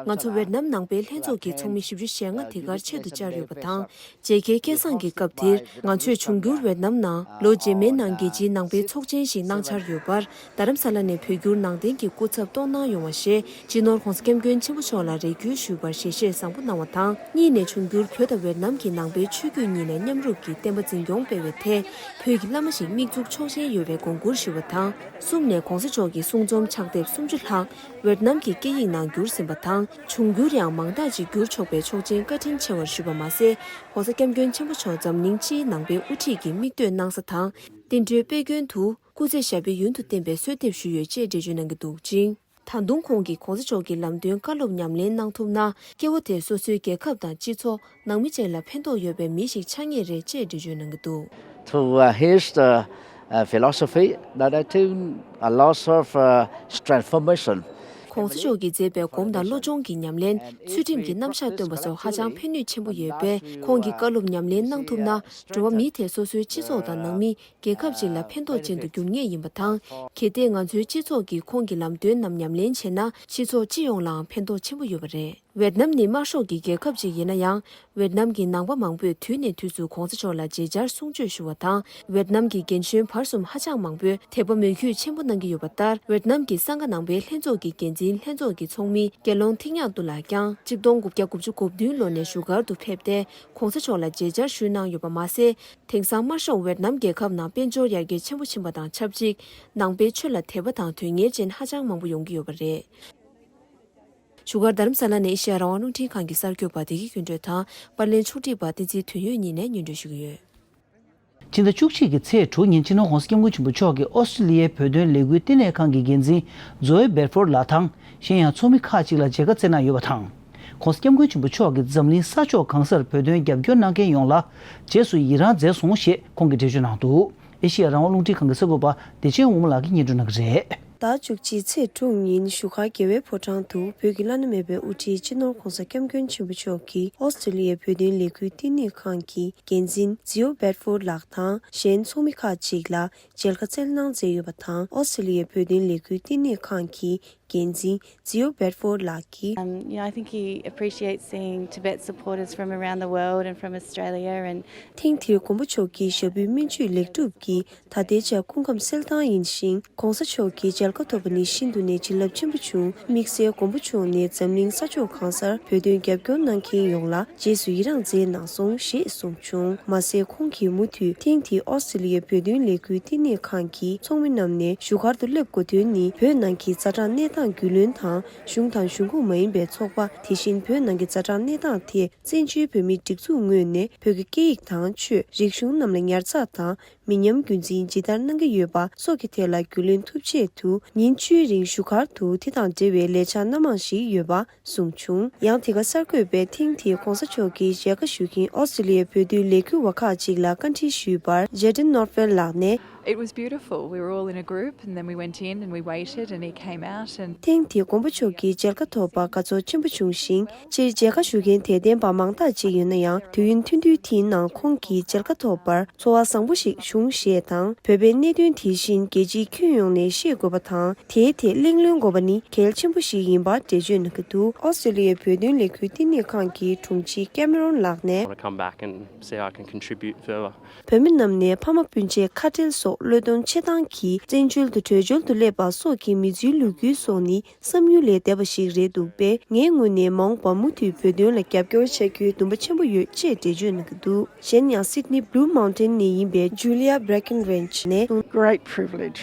ང་ཚོ་ཝེད་ནམ་ནང་པའི་ལྷན་ཚོགས་ཀྱི་ཚོགས་མི་བཞི་བཅུ་ཞེ་ལྔ་དེ་གར་ཆེད་དུ་བཅར་ཡོད་པ་དང་། མཇལ་ཁའི་སྐལ་བཟང་གི་སྐབས་དེར། ང་ཚོས་འབྱུང་འགྱུར་ཝེད་ནམ་ནང་ལོ་རྗེས་མའི་ནང་རྒྱལ་སྤྱིའི་ནང་པའི་ཚོགས་ཆེན་ཞིག་གནང་འཆར་ཡོད་པར། རྡ་རམ་ས་ལ་ནས་བོད་བསྒྱུར་ནང་བསྟན་གྱི་སྐུ་ཚབ་གཏོང་གནང་ཡོང་བ་ཞེས་སྤྱི་ནོར་༸གོང་ས་༸སྐྱབས་མགོན་ཆེན་པོ་མཆོག་ལ་རེ་སྐུལ་ཞུས་པར་ཞལ་བཞེས་བཟང་པོ་གནང་བ་དང་། གཉིས་ནས་འབྱུང་འགྱུར་བོད་དང་ཝེད་ནམ་གྱི་ནང་པའི་ཆོས་བརྒྱུད་གཉིས་ལ་མཉམ་རུབ་ཀྱིས་བསྟན་པ་འཛིན་སྐྱོང་སྤེལ་བའི་ཐད་བོད་ཀྱི་བླ་མ་ཞིག་དམིགས་འཛུགས་ཆོག་མཆན་ཡོད་པའི་དགོངས་སྐོར་ཞུས་པ་དང་། གསུམ་ནས་༸གོང་ས་མཆོག་གི་གསུང་རྩོམ་ཕྱག་དེབ་སུམ་ཅུ་ལྷག་ཝེད་ནམ་གྱི་སྐད་ཡིག་ནང་བསྒྱུར་ཟིན་པ་དང་། འབྱུང་འགྱུར་ཡང་མང་དག་ཅིག་བསྒྱུར་ཆོག་པའི་ཆོག་མཆན་བཀའ་དྲིན་ཆེ་བར་ཞུས་པ་མ་ཟད། ༸གོང་ས་༸སྐྱབས་མགོན་ཆེན་པོ་མཆོག་འཛམ་གླིང་སྤྱིའི་ནང་པའི་དབུ་ཁྲིད་ཀྱི་མིག་ལྟོས་གནང་ས་དང་། བསྟན་འགྲོའི་དཔེ་མགོན་དུ་སྐུ་ཚེ་ཞབས་པད་ཡུན་དུ་བརྟན་པའི་གསོལ་འདེབས་ཞུས་ཡོད་ཅེས་འགྲེལ་བརྗོད་གནང་གི་འདུག་ཅིང་། ད་དུང་ཁོང་གིས་༸གོང་ས་མཆོག་གི་ལམ་སྟོན་བཀའ་སློབ་ཉམས་ལེན་གནང་ཐུབ་ན། སྐྱེ་བོ་དེ་སོ་སོའི་རྒྱལ་ཁབ་དང་སྤྱི་ཚོགས། ནང་མི་བཅས་ལ་ཕན་ཐོགས་ཡོད་པའི་མི་ཞིག་ཆགས་ངེས་རེད་ཅེས་འགྲེལ་བརྗོད་གནང་གི་འདུག To uh, his uh, uh, philosophy, that I think a lot of uh, transformation. ༸གོང་ས་མཆོག་གིས་མཛད་པའི་སྒོམ་དང་བློ་སྦྱོང་གི་ཉམས་ལེན། ཚུལ་ཁྲིམས་ཀྱི་རྣམ་གཞག་སྟོན་པ་སོགས་ཧ་ཅང་ཕན་ནུས་ཆེན་པོ་ཡོད་པས། ཁོང་གི་བཀའ་སློབ་ཉམས་ལེན་གནང་ཐུབ་ན། འགྲོ་བ་མི་དེ་སོ་སོའི་སྤྱི་ཚོགས་དང་ནང་མི། རྒྱལ་ཁབ་ཅིག་ལ་ཕན་ཐོགས་ཅན་དུ་འགྱུར་ངེས་ཡིན་པ་དང་། གལ་ཏེ་ང་ཚོའི་སྤྱི་ཚོགས་ཀྱིས་ཁོང་གི་ལམ་སྟོན་རྣམས་ཉམས་ལེན་བྱས་ན། སྤྱི་ཚོགས་སྤྱི་ཡོངས་ལའང་ཕན་ཐོགས་ཆེན་པོ་ཡོད་པ་རེད། ཝེད་ནམ་ནི་དམར་ཤོག་གི་རྒྱལ་ཁབ་ཅིག་ཡིན་ན་ཡང་། ཝེད་ནམ་གྱི་ནང་པ་མང་པོས་དུས་ནས་དུས་སུ་༸གོང་ས་མཆོག་ལ་མཇལ་བཅར་གསུང་ཆོས་ཞུ་བ་དང་། ཝེད་ནམ་གྱི་རྒན་གཞོན་བར་གསུམ་ཧ་ཅང་མང་པོས་དད་པ་མོས་གུས་ཆེན་པོ་གནང་གི་ཡོད་པ་ལྟར། ཝེད་ནམ་གྱི་གསང་སྔགས་ནང་པའི་ལྷན་ཚོགས་ཀྱི་འགན་འཛིན་ལྷན་ཚོགས་ཀྱི་ཚོགས་མི་དགེ་སློང་ཐིག་ཉག་ཏུ་ལགས་ཀྱང་གཅིག་སྟོང་དགུ་བརྒྱ་དགུ་བཅུ་གོ་བདུན་ལོ་ནས་བཞུགས་སྒར་དུ་ཕེབས་ཏེ། ༸གོང་ས་མཆོག་ལ་མཇལ་བཅར་ཞུས་གནང་ཡོད་པ་མ་ཟད། དེང་སང་དམར་ཤོག་ཝེད་ནམ་རྒྱལ་ཁབ་ནང་དཔལ་འབྱོར་ཡར་རྒྱས་ཆེན་པོ་ཕྱིན་པ་དང་ཆབས་ཅིག་ནང་པའི་ཆོས་ལ་དད་པ་དང་དོན་གཉེར་ཅན་ཧ་ཅང་མང་པོ་ཡོང་གི་ཡོད་པ་རེད། བཞུགས་སྒར་རྡ་རམ་ས་ལ་ནས་ཨེ་ཤེ་ཡ་རང་དབང་རླུང་འཕྲིན་ཁང་གི་གསར་འགོད་པ་བདེ་སྐྱིད་ཀུན་སྒྲོན་དང་པར་ལེན་ཕྱོགས་སྒྲིག་པ་བསྟན་འཛིན་དོན་ཡོད་གཉིས་ནས་སྙན་སྒྲོན་ཞུ་གི་ཡོད། ཕྱི་ཟླ་བཅུ་གཅིག་གི་ཚེས་དྲུག་ཉིན་སྤྱི་ནོར་༸གོང་ས་༸སྐྱབས་མགོན་ཆེན་པོ་མཆོག་གིས་ཨོ་སི་ཀྲི་ལི་ཡའི་བོད་དོན་ལས་འགུལ་བསྟི་གནས་ཁང་གི་འགན་འཛིན་ཛོ་ཨེ་སྦེར་ཕོར་ལགས་དང་། གཞན་ཡང་ཚོགས་མི་ཁག་ཅིག་ལ་མཇལ་ཁ་བསྩལ་གནང་ཡོད་པ་དང་། ༸གོང་ས་༸སྐྱབས་མགོན་ཆེན་པོ་མཆོག་གིས་འཛམ་གླིང་ས་ཕྱོགས་གང་སར་བོད་དོན་རྒྱབ་སྐྱོར་གནང་མཁན་ཡོངས་ལ་རྗེས་སུ་ཡི་རངས་མཛད་སོང་ཞེས་ཁོང་གིས་འགྲེལ་བརྗོད་གནང་འདུག་ཨེ་ཤེ་ཡ་རང་དབང་རླུང་འཕྲིན་ཁང་གི་གསར་འགོད་པ་བདེ་ཆེན་དབང་མོ་ལགས་ཀྱིས་སྙན་སྒྲོན་གནང་གི་རེད། ཟླ་བཅུ་གཅིག་ཚེས་དྲུག་ཉིན་བཞུགས་སྒར་རྒྱལ་བའི་ཕོ་བྲང་དུ་བོད་ཀྱི་བླ་ན་མེད་པའི་དབུ་ཁྲིད་སྤྱི་ནོར་༸གོང་ས་༸སྐྱབས་མགོན་ཆེན་པོ་མཆོག་གིས་ཨོ་སི་ཀྲི་ལི་ཡའི་བོད་དོན་ལས་འགུལ་བསྟི་གནས་ཁང་གི་འགན་འཛིན་ཛིའོ་སྦེར་ཕོར་ལགས་དང་གཞན་ཚོགས་མི་ཁག་ཅིག་ལ་མཇལ་ཁ་བསྩལ་གནང་མཛད་ཡོད་པ་དང་། ཨོ་སི་ཀྲི་ལི་ཡའི་བོད་དོན་ལས་འགུལ་བསྟི་གནས་ཁང་གི་འགན་འཛིན་ཛིའོ་སྦེར་ཕོར་ལགས་ཀྱིས། Um, you know, I think he appreciates seeing Tibet supporters from around the world and from Australia and ཐེངས་འདིར་མགོན་པོ་མཆོག་གི་ཞབས་པུས་སྨིན་བྱེད་ལེགས་གྲུབ་ཀྱིས་ད་ལྟའི་ཆར་སྐུ་ཁམས་གསལ་ཐང་ཡིན་ཞིང་། ༸གོང་ས་མཆོག་གི་མཇལ་ཁ་ཐོབ་པ་ནི་ཤིན་ཏུ་ནས་བྱིན་རླབས་ཆེན་པོ་བྱུང་། དམིགས་བསལ་མགོན་པོ་མཆོག་ནས་འཛམ་གླིང་ས་ཕྱོགས་གང་སར་བོད་དོན་རྒྱབ་སྐྱོར་གནང་མཁན་ཡོངས་ལ་རྗེས་སུ་ཡི་རངས་མཛད་གནང་སོང་ཞེས་གསུངས་བྱུང་། མ་ཟད་ཁོང་གིས་མུ་མཐུད་ཐེངས་འདིའི་ཨོ་སི་ཀྲི་ལི་ཡའི་བོད་དོན་ལས་འགུལ་བསྟི་གནས་ཁང་གི་ཚོགས་མི་རྣམས་ནས་བཞུགས་སྒར་དུ་སླེབས་དགོས་དོན་ནི། བོད་ནང་གི་ཛ་དྲག་གནས་སྟངས་རྒྱུས་ལོན་དང་། གཞུང་དང་གཞུང་ཁོངས་མ་ཡིན་པའི་ཚོགས་པ། དེ་བཞིན་བོད་ནང་གི་ཛ་དྲག་གནས་སྟངས་ཐད་བཙན་བྱོལ་བོད་མིའི་སྒྲིག་འཛུགས་ངོས་ནས་བོད་ཀྱི་སྐད་ཡིག་དང་ཆོས། རིག་གཞུང་རྣམས་ལ་ཉར་ཚགས་དང་། མི་ཉམས་རྒྱུན་འཛིན་ཇི་ལྟར་གནང་གི་ཡོད་པ་སོགས་ཀྱི་ཐད་ལ་རྒྱུས་ལོན་ཐུབ་ཆེད་དུ། ཉིན་བཅུའི་རིང་བཞུགས་སྒར་དུ་དེ་དང་འབྲེལ་བའི་ལས་འཆར་སྣ་མང་ཞིག་ཡོད་པ་གསུངས་བྱུང་། ཡང་དེ་ག་གསར་འགོད་པས་ཐེངས་འདིའི་གོང་ས་མཆོག་གི་མཇལ་ཁ་ཞུ་མཁན་ཨོ་སི་ཀྲི་ལི་ཡའི་བོད་དོན་ལས་འགུལ་བ་ཁག་ཅིག་ལ་བཀའ་འདྲི་ཞུས་པར། Jayden Northwell ལགས་ནས། It was beautiful. We were all in a group and then we went in and we waited and he came out and ཐེངས་འདིའི་དགོངས་པ་མཆོག་གི་མཇལ་ཁ་ཐོབ་པ་དགའ་ཚོར་ཆེན་པོ་བྱུང་ཞིང་། སྤྱིར་མཇལ་ཁ་ཞུ་མཁན་དད་ལྡན་པ་མང་དག་ཅིག་ཡོད་ན་ཡང་། དུས་ཡུན་ཐུང་ཐུང་དེའི་ནང་ཁོང་གི་མཇལ་ཁ་ཐོབ་པར་ཚོར་བ་བཟང་པོ་ཞིག་བྱུང་ཞེས་དང་། བོད་པའི་གནད་དོན་དེ་བཞིན་རྒྱལ་སྤྱིའི་ཁྱོན་ཡོངས་ནས་ཤེས་དགོས་པ་དང་། དེའི་ཐད་གླེང་སློང་དགོས་པ་ནི་གལ་ཆེན་པོ་ཞིག་ཡིན་པ་འགྲེལ་བརྗོད་གནང་གི་འདུག་ཨོ་སི་ཀྲི་ལི་ཡའི་བོད་དོན་ལས་འགུལ་བསྟི་གནས་ཁང་གི་དྲུང་ཆེ་ཀེ་མེ་རོན་ལགས་ནས། Want to come back and see how I can contribute further. བོད་མི་རྣམས་ནས་ཕ་མ་སྤུན་མཆེད་ཁ་བྲལ་སོགས་བློས་གཏོང་བྱེད་སྟངས་ཀྱིས་བཙན་བྱོལ་དུ་བྲོས་བྱོལ་དུ་སླེབས་པ་སོགས་ཀྱི་མི་ཚེའི་ལོ་རྒྱུས་སོགས་ནི་བསམ་ཡུལ་ལས་འདས་པ་ཞིག་རེད་འདུག་པས། ངའི་ངོས་ནས་མ་འོངས་པར་མུ་མཐུད་བོད་དོན་ལ་རྒྱབ་སྐྱོར་བྱ་རྒྱུའི་འདུན་པ་ཆེན་པོ་ཡོད་ཅེས་འགྲེལ་བརྗོད་གནང་གི་འདུག་གཞན་ཡང་Sydney Blue Mountain ནས་ཡིན་པའི་Julia Breckenridge ནས། Great privilege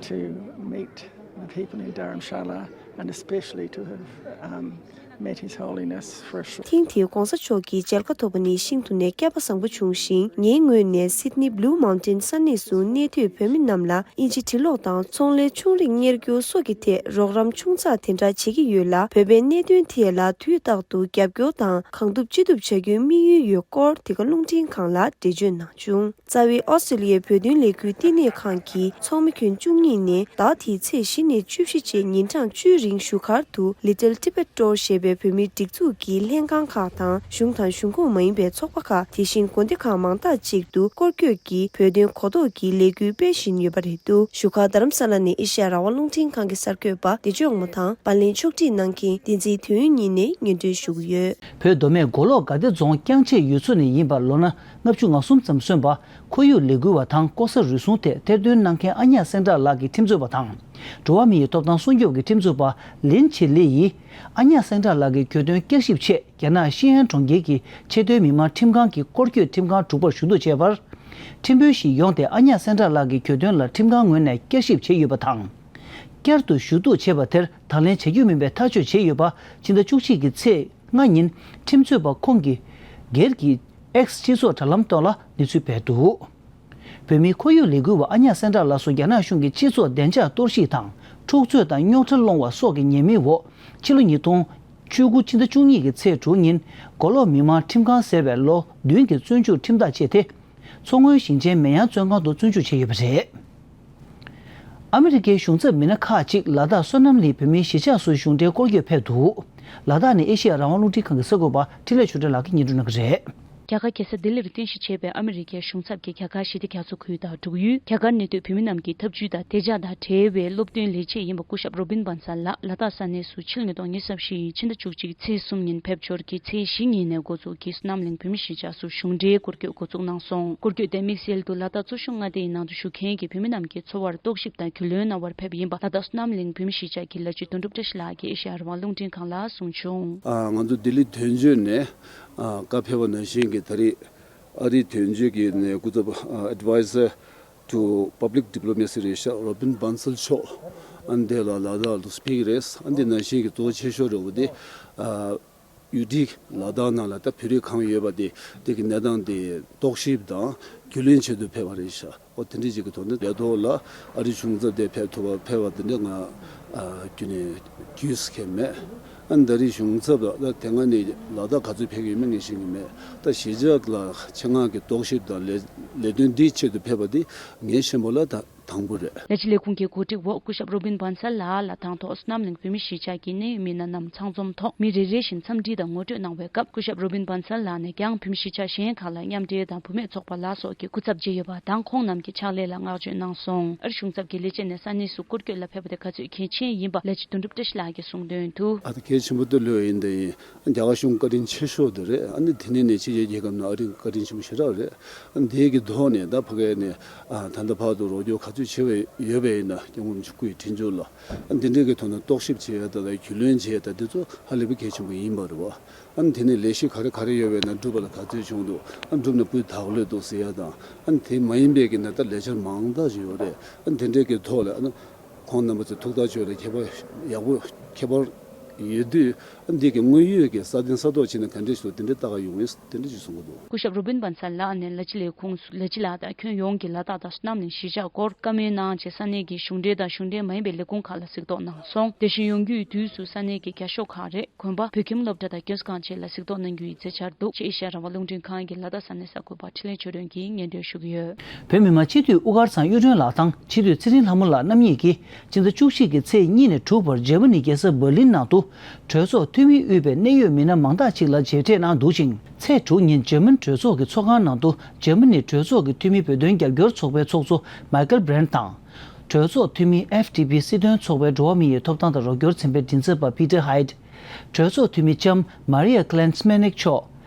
to meet the people in Dharamshala and especially to have um, met His Holiness for a short ཐེངས་འདིའི་གོང་ས་མཆོག་གི་མཇལ་ཁ་ཐོབ་པ་ནི་ཤིན་ཏུ་ནས་སྐལ་པ་བཟང་པོ་བྱུང་ཞིང་། ངའི་ངོས་ནས་Sydney Blue Mountain ས་གནས་སུ་གནས་སྡོད་བོད་མི་རྣམས་ལ་དབྱིན་ཇི་འབྲི་ཀློག་དང་ཚོང་ལས་ཆུང་རིགས་གཉེར་རྒྱུ་སོགས་ཀྱི་ཐད་རོགས་རམ་ཆུང་ཙག་དེ་འདྲ་བྱེད་ཀྱི་ཡོད་ལ། བོད་པའི་གནད་དོན་ཐད་ལ་དུས་རྟག་ཏུ་རྒྱབ་སྐྱོར་དང་གང་ཐུབ་ཅི་ཐུབ་བྱ་རྒྱུའི་དམིགས་ཡུལ་ཡོད་སྐོར་དེ་ག་རླུང་འཕྲིན་ཁང་ལ་འགྲེལ་བརྗོད་གནང་བྱུང་། རྩ་བའི་ཨོ་སི་ཀྲི་ལི་ཡའི་བོད་དོན་ལས་འགུལ་བསྟི་གནས་ཁང་གི་ཚོགས་མི་ཁྱོན་བཅུ་གཉིས་ནས་ཟླ་དེའི་ཚེས་བཞི་ནས་བཅུ་བཞི་བཅས་ཉིན་གྲངས་བཅུའི་རིང་བཞུགས་སྒར་དུ་Little Tibet Tour ཞེས་པའི་བོད་མིའི་སྒྲིག་འཛུགས་ཀྱི་ལྷན་ཁང་ཁག་དང་གཞུང་དང་གཞུང་ཁོངས་མ་ཡིན་པའི་ཚོགས་པ་ཁག་དེ་བཞིན་དགོན་སྡེ་ཁག་མང་དག་ཅིག་ཏུ་སྐོར་སྐྱོད་ཀྱིས་བོད་དོན་གོ་རྟོགས་ཀྱི་ལས་འགུལ་སྤེལ་བཞིན་ཡོད་པ་རེད་འདུག་བཞུགས་སྒར་རྡ་རམ་ས་ལ་ནས་ཨེ་ཤེ་ཡ་རང་དབང་རླུང་འཕྲིན་ཁང་གི་གསར་འགོད་པ་བདེ་མཆོག་དབང་མོ་དང་། པར་ལེན་ཕྱོགས་སྒྲིག་གནང་མཁན་བསྟན་འཛིན་དོན་ཡོད་གཉིས་ནས་སྙན་སྒྲོན་ཞུ་གི་ཡོད། བོད་མདོ་སྨད་མགོ་ལོག་དགའ་བདེ་རྫོང་རྐྱང་ཆེ་ཡུལ་ཚོ་ནས་ཡིན་པ་ལོ་ན་ལྔ་བཅུ་ང་གསུམ་ཙམ་སོན་པ། ཁོར་ཡུག་ལས་འགུལ་བ་དང་ལྐོག་ཟ་རུལ་སུངས་ཐད་ཐེར་འདོན་གནང་མཁན་ཨ་ཉག་སེང་བྲག་ལགས་ཀྱི་ཁྲིམས་རྩོད་པ་དང་། འགྲོ་བ་མི་ཡི་ཐོབ་ཐང་སྲུང་སྐྱོབ་ཀྱི་ཁྲིམས་རྩོད་པ་ལིན་ཆེ་ལི་ཡིས། ཨ་ཉག་སེང་བྲག་ལགས་ཀྱི་གྱོད་དོན་བསྐྱར་ཞིབ་ཆེད་རྒྱ་ནག་ཤི་ཨན་གྲོང་ཁྱེར་གྱི་ཆེས་མཐོའི་མི་མང་ཁྲིམས་ཁང་གི་སྐོར་སྐྱོད་ཁྲིམས་ཁང་དྲུག་པར་ཞུ་གཏུག་བྱས་པར། ཁྲིམས་དཔོན་ཞིག་ཡོང་སྟེ་ཨ་ཉག་སེང་བྲག་ལགས་ཀྱི་གྱོད་དོན་ལ་ཁྲིམས་ཁང་ངོས་ནས་བསྐྱར་ཞིབ་བྱས་ཡོད་པ་དང་། བསྐྱར་དུ་ཞུ་གཏུག་བྱས་པ་དེར་དང་ལེན་བྱ་རྒྱུ་མིན་པའི་ཐག་གཅོད་བྱས་ཡོད་པ། ཕྱི་ཟླ་བཅུ་གཅིག་གི་ཚེས་ལྔ་ཉིན་ཁྲིམས་རྩོད་པ་ཁོང་གིས་སྒེར་གྱི་X་སྤྱི་ཚོགས་དྲ་ལམ་ཐོག་ལ་གནས་ཚུལ་སྤེལ་འདུག་བོད་མིའི་ཁོར་ཡུག་ལས་འགུལ་བ་ཨ་ཉག་སེང་བྲག་ལགས་སུ་རྒྱ་ནག་གཞུང་གིས་སྤྱི་ཚོགས་བདེ་འཇགས་གཏོར་བཤིག་དང་། འཁྲུག་རྩོད་དང་རྙོག་དྲ་སློང་བ་སོགས་ཀྱི་ཉེས་མིང་འོག་ཕྱི་ལོ་ཉིས་སྟོང་བཅུ་དགུ་ཕྱི་ཟླ་བཅུ་གཉིས་ཀྱི་ཚེས་དྲུག་ཉིན་མགོ་ལོག་མི་དམངས་ཁྲིམས་ཁང་ཟེར་བའི་ལོ་བདུན་གྱི་བཙོན་འཇུག་ཁྲིམས་ཐག་བཅད་དེ། མཚོ་སྔོན་ཞིང་ཆེན་མེ་ཡང་བཙོན་ཁང་དུ་བཙོན་འཇུག་བྱས་ཡོད་པ་རེད། ཨ་མི་རི་ཀའི་གཞུང་ཚབ་མི་སྣ་ཁག་ཅིག་ལ་དྭགས་བསོད་ནམས་གླིང་བོད་མིའི་གཞིས་ཆགས་སུ་གཞུང་འབྲེལ་སྐོར་སྐྱོད་ཕེབས་འདུག་ལ་དྭགས་ནས་ཨེ་ཤེ་ཡ་རང་དབང་རླུང་འཕྲིན་ཁང་གི་གསར་འགོད་པ་འཕྲིན་ལས་ཆོས་སྒྲོན་ལགས་ཀྱིས་སྙན་སྒྲོན་གནང་གི་རེད། རྒྱ་གར་རྒྱལ་ས་ལྡི་ལིར་རྟེན་གཞི་བྱས་པའི་ཨ་མི་རི་ཀའི་གཞུང་ཚབ་ཀྱིས་རྒྱ་གར་ཞི་བདེ་རྒྱ་མཚོ་ཁུལ་དང་འབྲུག་ཡུལ། རྒྱ་གར་གནས་སྡོད་བོད་མི་རྣམས་ཀྱི་ཐབས་ཇུས་དང་བདེ་འཇགས་དང་འབྲེལ་བའི་སློབ་སྟོན་ལས་བྱེད་ཡིན་པ་སྐུ་ཞབས་རོ་བིན་བྷན་སལ་ལགས་ལ་དྭགས་ས་གནས་སུ་ཕྱི་ལོ་ཉིས་སྟོང་ཉི་ཤུ་རྩ་བཞི་ཡི་ཕྱི་ཟླ་བཅུ་གཅིག་ཚེས་གསུམ་ཉིན་ཕེབས་འབྱོར་གྱིས་ཚེས་བཞི་ཉིན་ནས་འགོ་འཛུགས་ཀྱིས་བསོད་ནམས་གླིང་བོད་མིའི་གཞིས་ཆགས་སུ་གཞུང་འབྲེལ་སྐོར་སྐྱོད་འགོ་འཛུགས་གནང་སོང་། སྐོར་སྐྱོད་དེ་དམིགས་བསལ་དུ་ལ་དྭགས་གཙོ་ཤུག་མངའ་སྡེའི་ནང་དུ་བཞུགས་མཁན་གྱི་བོད་མི་རྣམས་ཀྱི་འཚོ་བར་རྟོག་ཞིབ་དང་རྒྱུས་ལོན་གནང་བར་ཕེབས་ཡིན་པ་ལ་དྭགས་བསོད་ནམས་གླིང་བོད་མིའི་གཞིས་ཆགས་ཀྱི་ལས་བྱེད་དོན་གྲུབ་བཀྲ་ཤིས་ལགས་ཀྱིས་ཨེ་ཤེ་ཡ་རང་དབང་རླུང་འཕྲིན་ཁང་ལ་གསུངས་བྱུང་། ཨ། ང་ཚོ་ལྡི་ལི་དོན་གཅོད་ནས་ཨ་བཀའ་ཕེབས་པ་ནང་བཞིན་གྱི་ད་རེས་ཨ་རིའི་དོན་གཅོད་ཀྱི་ནས་སྐུ་ཚབ་ཨ་Advisor to Public Diplomacy རེད་ཤག་རོ་བིན་བྷན་སལ་མཆོག་ཨ་འདི་ལ་ལ་དྭགས་ལ་ཕེབས་ཀྱི་རེད། ཨ་འདི་ནང་བཞིན་གྱི་གཙོ་བོ་ཆེ་ཤོས་རེད་བ། དེ་ཨ་ཡུལ་དེ་ལ་དྭགས་ནང་ལ་ད་བོད་རིགས་གང་ཡོད་པ་དེ་དེ་གི་གནས་སྟངས་དེ་རྟོག་ཞིབ་དང་རྒྱུས་ལོན་ཆེད་དུ་ཕེབས་པ་རེད་ཤག་འོ་དེ་འདྲ་ཅིག་གི་ཐོག་ནས་ལས་ཐོག་ལ་ཨ་རིའི་གཞུང་ཚབ་དེ་ཕེབས་ཐུབ་པ་ཕེབས་པ་དེ་འདྲ་ང་ཨ་རྒྱུན་ནས་རྒྱུས་ཁེལ་མེད། ཨ་ནི་ད་རེས་གཞུང་ཚབ་ལ་ད་དེ་སྔ་ནས་ལ་དྭགས་ག་ཚོད་ཕེབས་ཡོད་མེད་ངས་ཤེས་ཀྱི་མེད། ད་གཞིས་ཆགས་ལ་ཆེད་མངགས་ཀྱི་རྟོག་ཞིབ་དང་ལས་ལས་དོན་འདིའི་ཆེད་དུ་ཕེབས་པ་དེ་ངས་ཤེས་པ་ལ་ད་དང་པོ་རེད། ལས་བྱེད་ལས་ཁུངས་ཀྱི་གོ་སྒྲིག་འོག་སྐུ་ཞབས་རོ་བིན་བྷན་སལ་ལགས་ལ་དང་ཐོག་བསོད་ནམས་གླིང་བོད་མིའི་གཞིས་ཆགས་ཀྱི་གནད་ཡོད་མི་སྣ་རྣམས་ཚང་འཛོམས་ཐོག་མི་རེ་རེ་བཞིན་འཚམས་འདྲི་དང་ངོ་སྤྲོད་གནང་བའི་སྐབས། སྐུ་ཞབས་རོ་བིན་བྷན་སལ་ལགས་ནས་ཀྱང་བོད་མིའི་གཞིས་ཆགས་གཞན་ཁག་ལ་མཉམ་འབྲེལ་དང་བུད་མེད་ཚོགས་པ་ལ་སོགས་ཀྱི་སྐུ་ཚབ་བྱས་ཡོད་པ་དང་། ཁོང་རྣམས་ཀྱི་ཕྱག་ལས་ལ་བསྔགས་བརྗོད་གནང་སོང་། ཨ་རི་གཞུང་ཚབ་ཀྱི་ལས་བྱེད་ནས་ས་གནས་སུ་སྐོར་སྐྱོད་ལ་ཕེབས་པ་དེ་ག་ཚོད་གལ་ཆེན་ཡིན་པ་ལས་བྱེད་དོན་གྲུབ་བཀྲ་ཤིས་ལགས་ཀྱིས་གསུངས་དོན་དུ། ཨ་ད་གལ་ཆེན་པོ་དེ་ལོས་ཡིན་དེ་ཡིན། རྒྱ་གར་གཞུང་བཀའ་དྲིན་ཆེ་ཤོས་དེ་རེད། ཨ་ནི་དེ་ནས་ནས་ཕྱི་རྒྱལ་རྒྱལ་ཁབ་ནང་ཨ་རི་བཀའ་དྲིན་ཆེན་པོ་ཞེ་དྲག་རེད། ཨ་ནི་དེ་གི་ཐོག་ནས་ད་ཕ་གི་ནས་ཨ་ད་ལྟ་བར་དུ་རོགས་སྐྱོར་ག་ཚོད་བྱས་པ་ཡོད་པ་ཡིན་ན་སྐྱབས་མགོན་ཆེན་པོ་སྐུ་ཡི་དྲིན་གཟོ་ལ། ཨ་ནི་དེ་འདྲའི་གི་ཐོག་ནས་རྟོག་ཞིབ་བྱེད་ཡ་ད་ལ་རྒྱུས་ལོན་བྱེད་ཡ་ད་དེ་ཚོ་ཧ་ལས་པའི་གལ་ཆེན་པོ་ཡིན་པ་རེད་བ། ཨ་ནི་དེ་ནས་ལས་གཞི་ག་རེ་ག་རེ་ཡོད་པ་ཡིན་ན་འགྲུབ་པ་ལ་ག་ཚོད་བྱུང་འདུག་ཨ་འགྲུབ་ན་སྤུས་དག་ལོས་འདུག་ཟེར་ཡ་དང་། ཨ་ནི་དེ་མ་ཡིན་པའི་གི་ན་ད་ལས་འཆར་མང་དག་ཅིག་ཡོད་རེད། ཨ་ནི་དེ་འདྲའི་གི་ཐོག་ལ་ཨ་ནི། ཁོང་རྣམ་པ་ཚོས་ཐུགས་ཐག་ཆོད་ལ་ཁྱད་པར་ཡག་པོ་ཁྱད་པར་ ཡོད་དུས་འདི་གི་དངོས་ཡོད་ཀྱི་ས་གདན་ས་ཐོག་ཕྱིན་ན་ག་འདྲས་ཤོག་དེ་འདྲས་ལྟ་ག་ཡོང་ངེས་དེ་འདྲས་ཅིག་གསུང་གི་འདུག། སྐུ་ཞབས་རུ་བིན་བན་སལ་ལགས་ནས་ལ་ཅི་ལའི་ཁོངས་སུ་ལ་ཅི་ལགས་དང་ཁྱོན་ཡོངས་ཀྱི་ལ་དྭགས་དང་གནམ་ནས་གཞིས་ཆགས་སྐོར་བཀའ་མོལ་གནང་རྗེས་ས་གནས་ཀྱི་གཞུང་འབྲེལ་དང་གཞུང་འབྲེལ་མ་ཡིན་པའི་ལས་ཁུངས་ཁག་ལ་གཟིགས་རྟོག་གནང་སོང་། དེ་བཞིན་ཡོང་རྒྱུའི་དུས་སུ་ས་གནས་ཀྱི་རྒྱ་ཤོག་ཁག་རེད། དགོན་པ། བོད་ཁྱིམ་སློབ་གྲྭ་དང་སྐྱོན་སྐང་ཆེད་ལ་གཟིགས་རྟོག་གནང་རྒྱུ་ཡི་མཛད་འཆར་འདུག་ཅེས་ཨེ་ཤ་ཡ་རང་དབང་རླུང་འཕྲིན་ཁང་གི་ལ་དྭགས་ས་གནས་གསར་འགོད་པ་འཕྲིན་ལས་ཆོས་སྒྲོན་གྱིས་སྙན་སྒྲོན་ཞུ་གི་ཡོད། བོད་མི་མང་སྤྱི་འཐུས་དབུ་དཀར་ཚང་གཡུ་སྒྲོན་ལགས་དང་སྤྱི་འཐུས་ཚེ་རིང་ལྷ་མོ་ལགས་རྣམ་གཉིས་ཀྱིས་ཕྱི་ཟླ་བཅུ་གཅིག་གི་ཚེས་གཉིས་ནས་དྲུག་བར་འཇར་མ་ནི་རྒྱལ་ས་འབར་ལིན་ནང་དུ་གྲོས་ཚོགས་འཐུས་མི་དབུས་པའི་གནད་ཡོད་མི་སྣ་མང་དག་ཅིག་ལ་མཇལ་འཕྲད་གནང་འདུག་ཅིང་། ཚེས་དྲུག་ཉིན་འཇར་མན་གྲོས་ཚོགས་ཀྱི་ཚོགས་ཁང་ནང་དུ་འཇར་མ་ནི་གྲོས་ཚོགས་ཀྱི་འཐུས་མི་བོད་དོན་རྒྱབ་སྐྱོར་ཚོགས་པའི་ཚོགས་གཙོ་མའི་ཀལ་བྷི་རན་ཊི་དང་། གྲོས་ཚོགས་འཐུས་མི་ཨེཕ་ཌི་པི་སྲིད་དོན་ཚོགས་པའི་འགྲོ་བ་མི་ཡི་ཐོབ་ཐང་དང་རོགས་སྐྱོར་ཚན་པའི་མགྲིན་ཚབ་པ་པི་ཏར་ཧའེ་ཏི། གྲོས་ཚོགས་འཐུས་མི་ལྕམ་མ་རི་ཡ་ཀི་ལན་སྨེ་ནིག་མཆོག་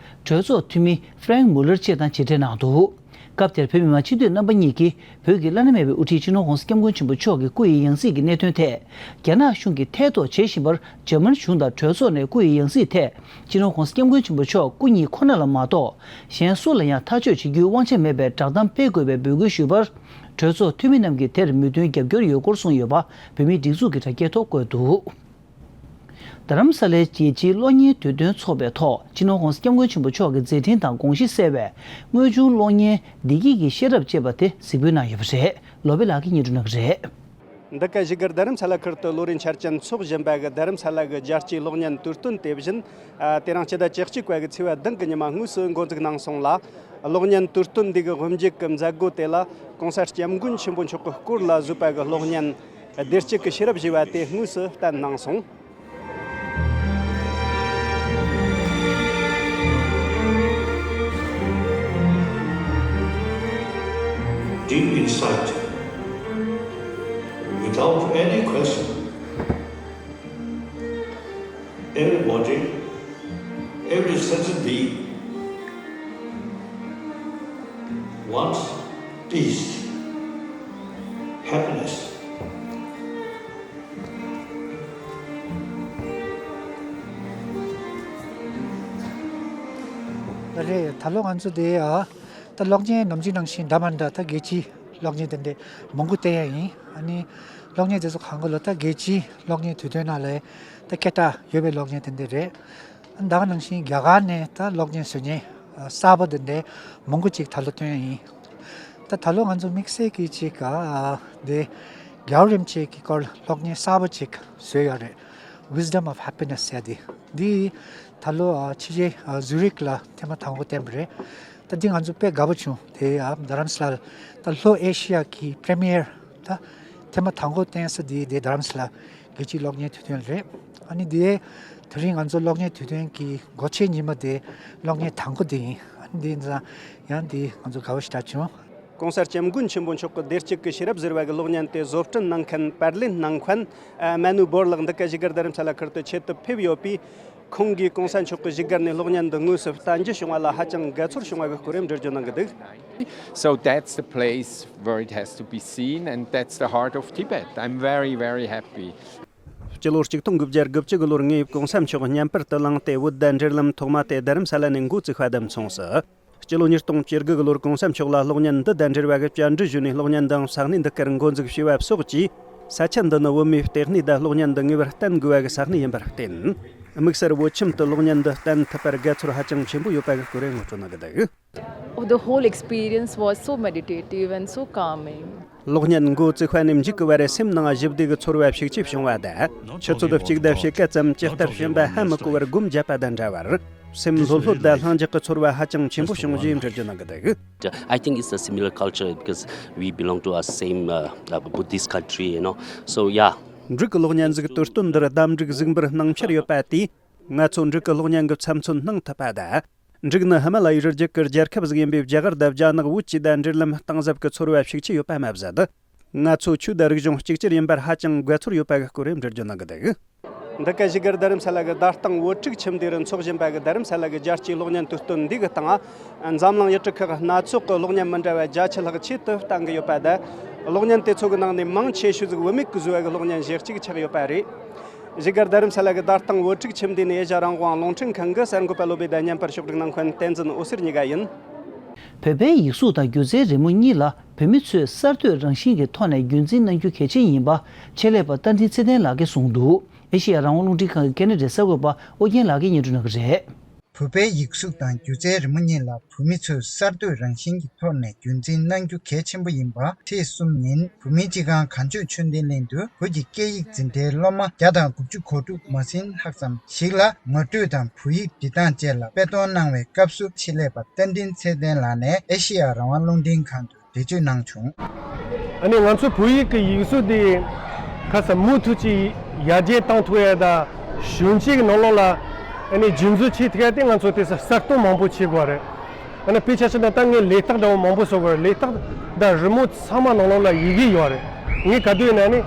གྲོས་ཚོགས་འཐུས་མི་ཧྥ་རེང་མུ་ལར་བཅས་དང་མཇལ་འཕྲད་གནང་འདུག། སྐབས་དེར་བོད་མི་མང་སྤྱི་འཐུས་རྣམ་པ་གཉིས་ཀྱིས་བོད་ཀྱི་བླ་ན་མེད་པའི་དབུ་ཁྲིད་སྤྱི་ནོར་ྋགོང་ས་ྋསྐྱབས་མགོན་ཆེན་པོ་མཆོག་གི་སྐུ་ཡི་ཡང་སྲིད་ཀྱི་གནད་དོན་ཐད། རྒྱ་ནག་གཞུང་གིས་ཐེ་གཏོགས་བྱེད་བཞིན་པར་འཇར་མན་གཞུང་དང་གྲོས་ཚོགས་ནས་སྐུ་ཡི་ཡང་སྲིད་ཐད་སྤྱི་ནོར་ྋགོང་ས་ྋསྐྱབས་མགོན་ཆེན་པོ་མཆོག་སྐུ་ཉིད་ཁོ་ན་ལ་མ་གཏོགས་གཞན་སུ་ལ་ཡང་ཐག་གཅོད་བྱེད་རྒྱུའི་དབང་ཆ་མེད་པའི་བསྒྲགས་གཏམ་སྤེལ་དགོས་པའི་འབོད་སྐུལ་ཞུས་པར། གྲོས་ཚོགས་འཐུས་མི་རྣམས་ཀྱིས་དེར་མོས་མཐུན་རྒྱབ་སྐྱོར་ཡོད་སྐོར་གསུངས་ཡོད་པ་བོད་མིའི་སྒྲིག་འཛུགས་ཀྱི་དྲ་རྒྱའི་ཐོག་བཀོད་འདུག། རྡ་རམ་ས་ལའི་རྒྱལ་སྤྱིའི་གློག་བརྙན་དུས་སྟོན་ཚོགས་པའི་ཐོག་སྤྱི་ནོར་ྋགོང་ས་ྋསྐྱབས་མགོན་ཆེན་པོ་མཆོག་གི་མཛད་འཕྲིན་དང་དགོངས་གཞི་གསལ་བའི་དངོས་བྱུང་གློག་བརྙན་བདེ་སྐྱིད་ཀྱི་ཤེས་རབ་ཅེས་པ་དེ་གཟིགས་འབུལ་གནང་ཡོད་པ་རེད། ལོ་པི་ལགས་ཀྱིས་སྙན་སྒྲོན་གནང་གི་རེད། འདི་ག་བཞུགས་སྒར་རྡ་རམ་ས་ལ་ཁུལ་དུ་ལོ་རེའི་འཆར་ཅན་འཚོགས་བཞིན་པ་གི་རྡ་རམ་ས་ལ་གི་རྒྱལ་སྤྱིའི་གློག་བརྙན་དུས་སྟོན་དེ་བཞིན། ཨ། དེ་རིང་སྤྱི་ཟླ་བཅུ་གཅིག་པ་གི་ཚེས་པ་བདུན་གི་ཉི་མ་དངོས་སུ་འགོ་འཛུགས་གནང་སོང་ལ། གློག་བརྙན་དུས་སྟོན་འདི་གི་དབུ་འབྱེད་ཀྱི་མཛད་སྒོ་དེ་ལ་ྋགོང་ས་ྋསྐྱབས་མགོན་ཆེན་པོ་མཆོག་གི་སྐོར་ལ་བཟོས་པ་གི་གློག་བརྙན་བདེ་སྐྱིད་ཀྱི་ཤེས་རབ་ཞེས་པ་དེ་དངོས་སུ་བསྟན་གནང་སོང་། Deep inside, without any question, everybody, every sentient being wants peace, happiness. ད་རེད། ད་ལོ་ང་ཚོ་དེ་ཨ་ད་གློག་བརྙན་ནམ་རྒྱུན་ནང་བཞིན་འདྲ་མ་འདྲ་ད་རྒྱལ་སྤྱིའི་གློག་བརྙན་དེ་འདྲ་མང་པོ་བསྟན་ཡ་ཡིན། ཨ་ནི་གློག་བརྙན་དེ་ཚོ་གང་ག་ལ་ད་རྒྱལ་སྤྱིའི་གློག་བརྙན་དུས་སྟོན་ནང་ལ་ད་སྐད་གྲགས་ཡོད་པའི་གློག་བརྙན་དེ་འདྲ་རེད། ད་ག་ནང་བཞིན་རྒྱ་གར་ནས་ད་གློག་བརྙན་བཟོ་མཁན་གསར་པ་དེ་འདྲ་མང་པོ་ཅིག་ད་ལོ་བསྟན་ཡ་ཡིན། ད་ད་ལོ་ང་ཚོ་དམིགས་བསལ་གྱི་ཅིག་ཨ་དེ་རྒྱལ་བ་རིན་པོ་ཆེ་གི་སྐོར་གློག་བརྙན་གསར་པ་ཅིག་བཟོས་ཡོད་རེད། Wisdom of Happiness ཟེར་ཡ་དེ། འདི་ད་ལོ་ཨ་ཕྱི་རྒྱལ་ཨ་ཟུ་རིག་ལ་ཐེངས་མ་དང་པོ་བསྟན་པ་རེད། ད་འདི་ང་ཚོ་དཔེ་དགའ་པོ་བྱུང་། དེ་ཨ་རྡ་རམ་ས་ལ་ད་ལྷོ་ཨེ་ཤི་ཡ་གི་Premiere ད་ཐེངས་མ་དང་པོ་བསྟན་ས་འདི་དེ་རྡ་རམ་ས་ལ་རྒྱལ་སྤྱིའི་གློག་བརྙན་དུས་སྟོན་རེད། ཨ་ནི་དེ་དེ་རིང་ང་ཚོ་གློག་བརྙན་དུས་སྟོན་གྱི་སྒོ་ཕྱེ་ཉི་མ་དེ་གློག་བརྙན་དང་པོ་དེ་ཡིན། ཨ་ནི་དེ་ཡིན་ཙང་ཡང་དེ་ང་ཚོ་དགའ་པོ་ཞེ་དྲག་བྱུང་། ྋགོང་ས་ྋསྐྱབས་མགོན་ཆེན་པོ་མཆོག་གི་བདེ་སྐྱིད་ཀྱི་ཤེས་རབ་ཟེར་བ་གི་གློག་བརྙན་དེ་བཟོ་སྐྲུན་གནང་མཁན་པར་ལེན་གནང་མཁན་ཨ་མ་ནུ་བོར་ལགས་འདི་ག་བཞུགས་སྒར་རྡ་རམ་ས་ལ་ཁུལ་དུ་ཆེད་དུ་ཕེབས་ཡོད་པས། ཁོང་གིས་ྋགོང་ས་མཆོག་གི་བཞུགས་སྒར་ནས་གློག་བརྙན་འདི་དངོས་སུ་བསྟན་རྒྱུ་བྱུང་བ་ལ་ཧ་ཅང་དགའ་ཚོར་བྱུང་བ་གི་སྐོར་རེ་འགྲེལ་བརྗོད་གནང་གི་འདུག། So that's the place where it has to be seen, and that's the heart of Tibet. I'm very, very happy. སྤྱི་ལོ་གཅིག་སྟོང་དགུ་བརྒྱ་དགུ་བཅུ་གི་ལོར་ངས་ྋགོང་ས་མཆོག་བརྙན་པར་དུ་བླངས་ཏེ་བོད་དང་འབྲེལ་ལམ་ཐོག་མ་དེ་རྡ་རམ་ས་ལ་ནས་འགོ་བཙུགས་པ་དེ་མཚུངས་སུ། སྤྱི་ལོ་ཉིས་སྟོང་བཅུ་དགུ་གི་ལོར་ྋགོང་ས་མཆོག་ལ་གློག་བརྙན་འདི་དང་འབྲེལ་བ་གི་བཅར་འདྲི་ཞུས་ནས་གློག་བརྙན་འདིའང་ས་གནས་འདི་ཀར་འགོ་འཛུགས་བྱས་པ་སོགས་ཀྱིས། ས་ཆ་འདི་ནི་བོད་མིའི་ལྟེ་གནས་དང་གློག་བརྙན་འདི་ངེས་པར་བསྟན་དགོས་པ་གི་ས་གནས་ཡིན་པར་བརྟེན། དམིགས་བསལ་བོད་ཁྱིམ་དུ་གློག་བརྙན་འདི་བསྟན་ཐུབ་པར་དགའ་ཚོར་ཧ་ཅང་ཆེན་པོ་ཡོད་པ་གི་སྐོར་ངོ་སྤྲོད་གནང་གི་འདུག། Oh, the whole experience was so meditative and so calming. གློག་བརྙན་འགོ་བཙུགས་པ་ནས་མཇུག་གི་བར་སེམས་ནང་ཞི་བདེ་གི་ཚོར་བ་ཤུགས་ཆེ་བྱུང་བ་དང་། ཆུ་ཚོད་གཅིག་དང་ཕྱེད་ཀ་ཙམ་ཇི་ལྟར་བྱོན་པ་ཧ་མི་གོ་བར་སྒོམ་བརྒྱབ་པ་དང་འདྲ་བར། སེམས་ལྷོད་ལྷོད་དང་ལྷིང་འཇགས་ཀྱི་ཚོར་བ་ཧ་ཅང་ཆེན་པོ་བྱུང་ཞེས་འགྲེལ་བརྗོད་གནང་གི་འདུག། I think it's a similar culture because we belong to our same uh, uh, Buddhist country, you know. So, yeah. འབྲུག་གི་གློག་བརྙན་གཟིགས་དུས་སྟོན་འདིར་ཟླ་འབྲུག་གཟིགས་འབུལ་གནང་འཆར་ཡོད་པ་དེས། ང་ཚོ་འབྲུག་གི་གློག་བརྙན་གྱི་ཚབ་མཚོན་གནང་ཐུབ་པ་དང་། འབྲུག་ནི་ཧི་མ་ལ་ཡའི་རི་རྒྱུད་ཀྱི་རྒྱལ་ཁབ་ཟིག་ཡིན་པས་རྒྱ་གར་དང་རྒྱ་ནག་བོད་བཅས་དང་འབྲེལ་ལམ་གཏིང་ཟབ་ཀྱི་ཚོར་བ་ཤུགས་ཆེ་ཡོད་པ་མ་ཟད། ང་ཚོ་ཆོས་དང་རིག་གཞུང་གཅིག་གྱུར་ཡིན་པར་ཧ་ཅང་དགའ་ཚོར་ཡོད་པ་གི་སྐོར་འགྲེལ་བརྗོད་གནང་གི་འདུག། འདི་ག་བཞུགས་སྒར་རྡ་རམ་ས་ལ་གི་ཟླ་སྟེང་བོད་ཕྲུག་ཁྱིམ་སྡེ་རུ་འཚོགས་བཞིན་པ་གི་རྡ་རམ་ས་ལ་གི་རྒྱལ་སྤྱིའི་གློག་བརྙན་དུས་སྟོན་འདི་གི་སྟེང་། འཛམ་གླིང་ཡུལ་གྲུ་ཁག་སྣ་ཚོགས་ཀྱི་གློག་བརྙན་མི་འདྲ་བ་བརྒྱ་ཆ་ལྷག་ཆེད་དུ་བཏང་གི་ཡོད་པ་དང་། གློག་བརྙན་དེ་ཚོ་གི་ནང་ནས་མང་ཆེ་ཤོས་ཟིག་བུད་མེད་ཀྱིས་བཟོས་པ་གི་གློག་བརྙན་ཞེ་གཅིག་ཆགས་ཡོད་པ་རེད། བཞུགས་སྒར་རྡ་རམ་ས་ལ་གི་ཟླ་སྟེང་བོད་ཕྲུག་ཁྱིམ་སྡེ་ནས་ཨེ་ཤ་རང་དབང་རླུང་འཕྲིན་ཁང་གི་གསར་འགོད་པ་སློབ་དཔེ་དང་བརྙན་པར་ཕྱོགས་སྒྲིག་གནང་མཁན་བསྟན་འཛིན་འོད་ཟེར་གཉིས་ཀ་ཡིན། བོད་པའི་ཡིག་གཟུགས་དང་སྒྱུ་རྩལ་རི་མོ་གཉིས་ལ་བོད་མི་ཚོས་གསར་གཏོད་རང་བཞིན་གྱི་ཐོག་ནས་རྒྱུན་འཛིན་གནང་རྒྱུ་གལ་ཆེན་ཡིན་པ་ཆེད་ལས་པ་རྟ་མགྲིན་ཚེ་བརྟན་ལགས་ཀྱིས་གསུངས་འདུག། ཨེ་ཤེ་ཡ་རང་དབང་རླུང་འཕྲིན་ཁང་གི་ཁ་ཉིན་གསར་འགོད་པ་ཨོ་རྒྱན་ལགས་ཀྱིས་སྙན་སྒྲོན་གནང་གི་རེད། བོད་པའི་ཡིག་གཟུགས་དང་སྒྱུ་རྩལ་རི་མོ་གཉིས་ལ་བོད་མི་ཚོས་གསར་གཏོད་རང་བཞིན་གྱི་ཐོག་ནས་རྒྱུན་འཛིན་གནང་རྒྱུ་གལ་ཆེན་པོ་ཡིན་པ། ཚེས་གསུམ་ཉིན་བོད་མིའི་སྤྱི་ཁང་གངས་ལྗོངས་ཆོས་ལྡན་གླིང་དུ་བོད་ཀྱི་སྐད་ཡིག་འཛིན་གྲྭའི་སློབ་མ་བརྒྱ་དང་དགུ་བཅུ་གོ་དྲུག་མ་ཟིན་ལྷག་ཙམ་ཞིག་ལ་ངོ་སྤྲོད་དང་བོད་ཡིག་འབྲི་སྟངས་བཅས་ལ་དཔེ་སྟོན་གནང་བའི་སྐབས་སུ། ཆེད་ལས་པ་རྟ་མགྲིན་ཚེ་བརྟན་ལགས་ནས་ཨེ་ཤེ་ཡ་རང་དབང་རླུང་འཕྲིན་ཁང་དུ་འགྲེལ་བརྗོད་གནང་བྱུང་། ཨ་ནི་ང་ཚོ་བོད་ཡིག་གི་ཡིག་གཟུགས་དེ་ཁ་ས་མུ་མཐུད་ཀྱིས་ཡར་རྒྱས་བཏང་ཐུབ་ཡ་དང་། གཞོན་སྐྱེས་ཀྱི་ནང་ལོགས་ལ་ཨ་ནི་རྒྱུན་འཛིན་བྱེད་ཐུབ་ཡ་དེ་ང་ཚོ་དེ་ས་གསར་གཏོད་མང་པོ་བྱེད་དགོས་རེད། ཨ་ནི་དཔེ་ཆ་བཞག་ན་ད་ངས་ལས་རྟགས་འདྲ་བོ་མང་པོ་བཟོ་དགོས་རེད། ལས་རྟགས་དང་རི་མོ་ཚང་མ་ནང་ལོགས་ལ་ཡི་གེ་ཡོད་རེད། ངས་ག་དུས་ཡིན་ན་ནི་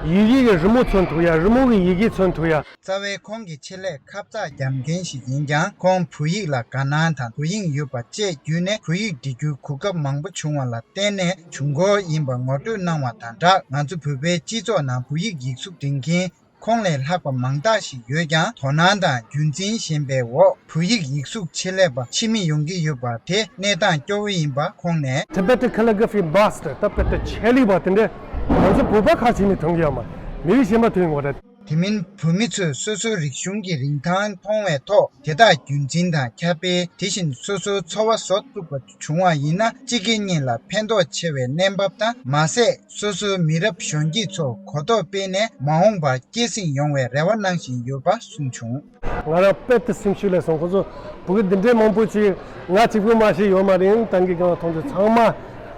ཡི་གེ་གི་རི་མོ་མཚོན་ཐུབ་ཡ། རི་མོ་གི་ཡི་གེ་མཚོན་ཐུབ་ཡ། རྩ་བའི་ཁོང་གི་ཆེད་ལས་ཁ་བརྡ་རྒྱབ་མཁན་ཞིག་ཡིན་ཀྱང་། ཁོང་བོད་ཡིག་ལ་དགའ་སྣང་དང་དོ་དབྱིངས་ཡོད་པ་བཅས་བརྒྱུད་ནས་བོད་ཡིག་འབྲི་རྒྱུའི་གོ་སྐབས་མང་པོ་བྱུང་བ་ལ་བརྟེན་ནས་བྱུང་སྐོར་ཡིན་པ་ངོ་སྤྲོད་གནང་བ་དང་སྦྲགས། ང་ཚོ་བོད་པའི་སྤྱི་ཚོགས་ནང་བོད་ཡིག་ཡིག་གཟུགས་འབྲི་མཁན་ཁོང་ལས་ལྷག་པ་མང་དག་ཞིག་ཡོད་ཀྱང་། དོ་སྣང་དང་རྒྱུན་འཛིན་ཞན་པའི་འོག་བོད་ཡིག་ཡིག་གཟུགས་ཆེད་ལས་པ་ཕྱི་མི་ཡོང་གི་ཡོད་པ་དེ་གནས་སྟངས་སྐྱོ་བོ་ཡིན་པ་ཁོང་ནས། Tibetan Calligraphy Master། ད་དཔེ་ཆ་ལེགས་པ་དེ་འདྲ་ང་ཚོ་བོད་པ་ཁ་ཕྱེ་ནས་མཐོང་གི་ཡོད་མ་རེད། མི་རིགས་གཞན་པ་ཐོན་ཡོང་བ་རེད། དེ་མིན་བོད་མི་ཚོས་སོ་སོའི་རིག་གཞུང་གི་རིན་ཐང་མཐོང་བའི་ཐོག་དེ་དག་རྒྱུན་འཛིན་དང་ཁྱབ་སྤེལ། དེ་བཞིན་སོ་སོའི་འཚོ་བ་བཟོ་ཐུབ་པ་བྱུང་བ་ཡིན་ན། སྤྱི་སྒེར་གཉིས་ལ་ཕན་ཐོགས་ཆེ་བའི་གནས་བབ་དང་། མ་ཟད། སོ་སོའི་མི་རབས་གཞོན་སྐྱེས་ཚོར་གོ་རྟོགས་སྤེལ་ནས། མ་འོངས་པར་སྐྱེད་སྲིང་ཡོང་བའི་རེ་བ་གནང་བཞིན་ཡོད་པ་གསུངས་བྱུང་། ང་རང་དཔེ་དེ་སེམས་ཤུགས་ལས་སོང་། ཁོ་ཚོ་བོད་སྐད་འདི་འདྲའི་མང་པོ་ཅིག་ང་གཅིག་པུ་མ་ཤེས་ཡོད་མ་རེད། ཏང་གི་སྒང་མཐོང་ཚོ་ཚང་མ་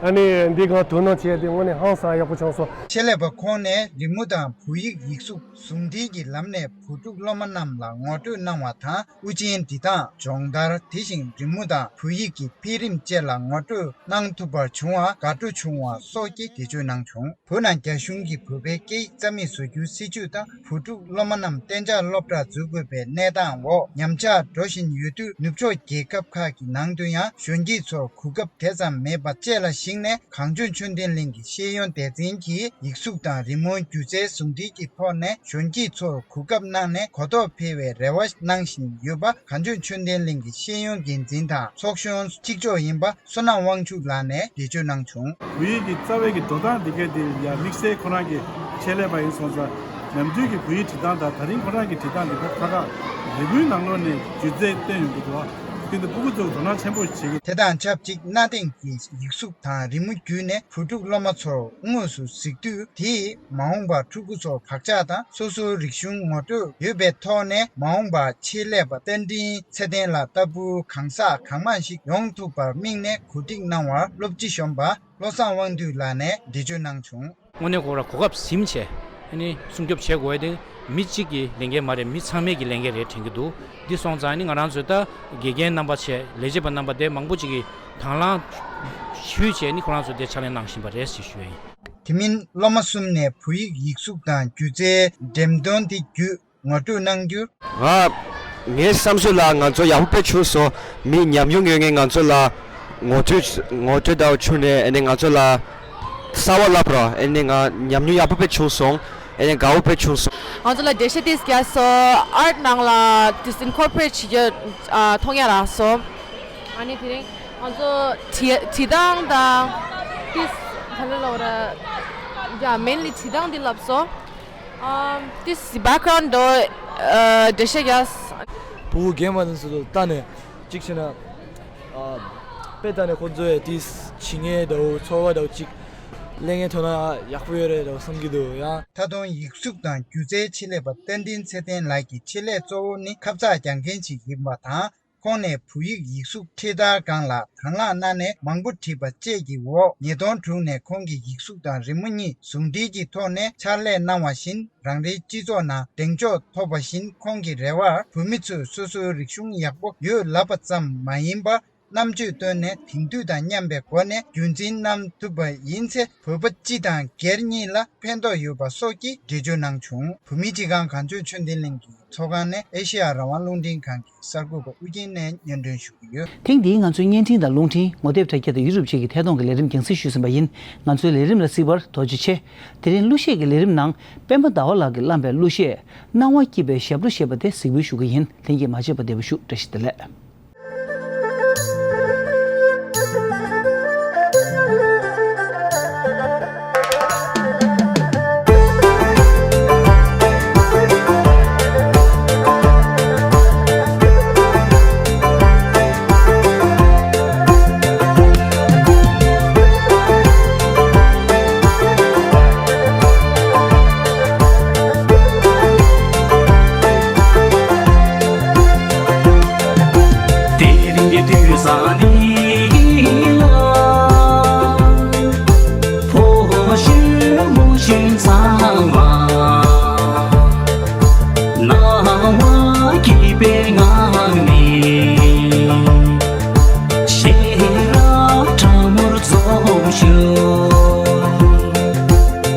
ཨ་ནི་འདི་སྒང་དོ་སྣང་བྱས་ཏེ་དངོས་གནས་ཧང་སང་ཡག་པོ་བྱུང་སོང་། ཆེད་ལས་པ་ཁོང་ནས་རི་མོ་དང་བོད་ཡིག་ཡིག་གཟུགས་ཟུང་འབྲེལ་གྱི་ལམ་ནས་བོད་ཕྲུག་སློབ་མ་རྣམས་ལ་ངོ་སྤྲོད་གནང་བ་དང་། དབུ་ཅན་འབྲི་སྟངས། སྦྱོང་བརྡར། དེ་བཞིན་རི་མོ་དང་བོད་ཡིག་གི་འཕེལ་རིམ་བཅས་ལ་ངོ་སྤྲོད་གནང་ཐུབ་པར་བྱུང་བར་དགའ་སྤྲོ་བྱུང་བ་སོགས་ཀྱི་འགྲེལ་བརྗོད་གནང་བྱུང་། བོད་ནང་རྒྱ་གཞུང་གིས་བོད་པའི་སྐད་ཡིག་རྩ་མེད་བཟོ་རྒྱུའི་སྲིད་བྱུས་དང་། བོད་ཕྲུག་སློབ་མ་རྣམས་གཏན་འཇགས་སློབ་གྲྭར་འཛུལ་དགོས་པའི་གནས་སྟངས་འོག་ཉམས་ཆག་འགྲོ་བཞིན་ཡོད་དུས། ནུབ་ཕྱོགས་རྒྱལ་ཁབ་ཁག་གི་ནང་དུ་ཡང་གཞོན་སྐྱེས་ཚོར་གོ་སྐབས་དེ་ཙམ་མེད་པ་བཅས་ལ་གཞིགས་ནས། གངས་ལྗོངས་ཆོས་ལྡན་གླིང་གི་ཤེས་ཡོན་སྡེ་ཚན་གྱིས་ཡིག་གཟུགས་དང་རི་མོ། སྒྱུ་རྩལ་ཟུང་འབྲེལ་གྱི་ཐོག་ནས་གཞོན་སྐྱེས་ཚོར་གོ་སྐབས་གནང་ནས་གོ་རྟོགས་འཕེལ་བའི་རེ་བ་གནང་བཞིན་ཡོད་པ། གངས་ལྗོངས་ཆོས་ལྡན་གླིང་གི་ཤེས་ཡོན་འགན་འཛིན་དང་ཚོགས་གཞོན་གཅིག་ལྕོགས་ཡིན་པ་བསོད་ནམས་དབང་ཕྱུག་ལགས་ནས་འགྲེལ་བརྗོད་གནང་བྱུང་། བོད་ཡིག་གི་རྩ་བའི་གི་འགྲོ་སྟངས་འདི་གའི་འདི་ཡང་དམིགས་བསལ་ཁོ་རང་གི་ཆེད་ལས་པ་ཡིན་སོང་ཙང་། ནམ་རྒྱུན་གྱི་བོད་ཡིག་འབྲི་སྟངས་དང་ད་རིང་ཁོ་རང་གི་འབྲི་སྟངས་འདི་ག་ཁ་ཁ་རི་མོའི་ནང་ལོགས་ནས་སྒྱུ་རྩལ་བཏོན་ཡོང་གི་འདུག་བ། དེ་འདི་སྤུ་གུ་ཚོ་དོ་སྣང་ཆེན་པོ་བྱེད་ཀྱི། དེ་དང་ཆབས་ཅིག་གནའ་དེང་གི་ཡིག་གཟུགས་དང་རི་མོ་བརྒྱུད་ནས་བོད་ཕྲུག་སློབ་མ་ཚོར་དངོས་སུ་གཟིགས་དུས། དེས་མ་འོངས་པར་ཕྲུ་གུ་ཚོར་བག་ཆགས་དང་སོ་སོའི་རིག་གཞུང་ངོ་སྤྲོད་ཡོད་པའི་ཐོག་ནས། མ་འོངས་པར་ཆེད་ལས་པ་རྟ་མགྲིན་ཚེ་བརྟན་ལགས་ལྟ་བུ་གང་ཟག་གང་མང་ཞིག་ཡོང་ཐུབ་པར་དམིགས་ནས་གོ་སྒྲིག་གནང་བར་སློབ་སྤྱི་གཞོན་པ་བློ་བཟང་དབང་འདུས་ལགས་ནས་འགྲེལ་བརྗོད་གནང་བྱུང་། དངོས་གནས་ཁོ་ར་གོ་སྐབས་ཟིན་བྱས་ཨ་ནི་སྲུང་སྐྱོབ་བྱེད་དགོས་དེ་མི་གཅིག་གི་ལས་འགན་མ་རེད། མི་ཚང་མའི་གི་ལས་འགན་རེད་དྲན་གྱི་འདུག་འདི་སོང་ཙང་ནི་ང་རང་ཚོས་ད་དགེ་རྒན་རྣམ་པ་བྱས། ལས་བྱེད་པ་རྣམ་པ་དེ་མང་པོ་ཅིག་གིས་དང་བླངས་ཞུས་བྱས་ནི་ཁོ་རང་ཚོ་དེ་ཕྱག་ལས་གནང་བཞིན་པ་རེད་ཞེས་ཞུ་ཡ་ཡིན། དེ་མིན་སློབ་མ་གསུམ་ནས་བོད་ཡིག་ཡིག་གཟུགས་དང་སྒྱུ་རྩལ་འགྲེམས་སྟོན་དེ་བརྒྱུད་ངོ་སྤྲོད་གནང་རྒྱུར། ང་། ངའི་བསམ་ཚུལ་ལ་ང་ཚོ་ཡག་པོ་དཔེ་བྱུང་སོང་། མི་ཉམས་མྱོང་ཡོད་མཁན་ང་ཚོ་ལ་ངོ་སྤྲོད་ངོ་སྤྲོད་དང་བྱུང་ནས་ཨ་ནི་ང་ཚོ་ལ་གསར་པ་བསླབ་རོགས། ཨ་ནི་ང་ཉམས་མྱོང་ཡག་པོ་དཔེ་བྱུང་སོང་། ཨ་ནི་དགའ་བོ་དཔེ་བྱུང་སོང་། ང་ཚོ་ལ་འགྲེལ་བཤད་ཏིས་རྒྱག་སོང་། ཨར་ཊི་ནང་ལ་ཏིས་ཨིན་ཀོར་པོ་རེཊ་བྱེད་རྒྱུ་ཨ་མཐོང་ཡ་རག་སོང་། ཨ་ནི་དེ་རིང་ང་ཚོ་བྲིས་བྲིས་སྟངས་དང་ཏིས་ག་ལེར་ལབ་ར། ཡ་མེན་ལི་བྲིས་སྟངས་འདི་ལབ་སོང་། ཨམ་ཏིས་བྷེག་གྷ་རའུན་ཌི་འགྲེལ་བཤད་རྒྱག་སོང་། བུ་རྒན་མ་དེ་ཚོ་ལ་ལྟ་ནས་གཅིག་བྱས་ན། ཨ། དཔེ་ལྟ་ནས་ཁོ་ཚོས་དེ་བྱེད་མཁན་འདྲ་བོ་ཚོར་བ་འདྲ་བོ་གཅིག་ལེན་མཁན་ཐོན་ན་ཡག་པོ་ཡོད་རེད་འདྲ་བོ་བསམ་གྱི་འདུག་ཡང་། ད་དུང་ཡིག་གཟུགས་དང་སྒྱུ་རྩལ་ཆེད་ལས་པ་རྟ་མགྲིན་ཚེ་བརྟན་ལགས་ཀྱི་ཆེད་ལས་གཙོ་བོ་ནི་ཁ་བརྡ་རྒྱག་མཁན་ཞིག་ཡིན་པ་དང་། ཁོང་ནས་བོད་ཡིག་ཡིག་གཟུགས་འཕྲེད་དར་སྒང་ལ་དང་བླངས་གནང་ནས་མང་པོ་བྲིས་པ་བཅས་ཀྱི་འོག་ཉིས་སྟོང་དྲུག་ནས་ཁོང་གིས་ཡིག་གཟུགས་དང་རི་མོ་གཉིས་ཟུང་འབྲེལ་གྱི་ཐོག་ནས་ཕྱག་ལས་གནང་བ་བཞིན། རང་རེའི་སྤྱི་ཚོགས་ནང་གདེང་འཇོག་ཐོབ་པ་བཞིན། ཁོང་གི་རེ་བར་བོད་མི་ཚོས་སོ་སོའི་རིག་གཞུང་ཡག་པོ་ཡོད་ལབ་པ་ཙམ་མ་ཡིན་པར། རྣམ་དཔྱོད་བཏོན་ནས་དེང་དུས་དང་མཉམ་པའི་སྒོ་ནས་རྒྱུན་འཛིན་གནང་ཐུབ་པ་ཡིན་ཚེ། བོད་པ་སྤྱི་དང་སྒེར་གཉིས་ལ་ཕན་ཐོགས་ཡོད་པ་སོགས་ཀྱི་འགྲེལ་བརྗོད་གནང་བྱུང་། བོད་མིའི་སྤྱི་ཁང་གངས་ལྗོངས་ཆོས་ལྡན་གླིང་གི་ཚོགས་ཁང་ནས་ཨེ་ཤེ་ཡ་རང་དབང་རླུང་འཕྲིན་ཁང་གི་གསར་འགོད་པ་ཨུ་རྒྱན་ནས་སྙན་སྒྲོན་ཞུ་གི་ཡོད། ཐེངས་འདིའི་ང་ཚོའི་བརྙན་འཕྲིན་དང་རླུང་འཕྲིན། ངོ་དེབ་དྲ་རྒྱ་དང་ཡུ་ཊུབ་བཅས་ཀྱི་ཐད་གཏོང་གི་ལས་རིམ་རྒྱང་སྲིང་ཞུས་ཟིན་པ་ཡིན། ང་ཚོའི་ལས་རིམ་ལ་གཟིགས་པར་ཐུགས་རྗེ་ཆེ། དེ་རིང་གླུ་གཞས་ཀྱི་ལས་རིམ་ནང་། སྤེན་པ་ཟླ་བ་ལགས་ཀྱིས་བླངས་པའི་གླུ་གཞས། སྣང་བ་སྐྱིད་པའི་ཞབས་བྲོ་ཞེས་པ་དེ་གཟིགས་འབུལ་ཞུ་གི་ཡིན། ལྷན་རྒྱས་མ་བརྗེད་པར་བདེ་པོ་བཞུགས། བཀྲ་ཤིས་བདེ་ལེགས།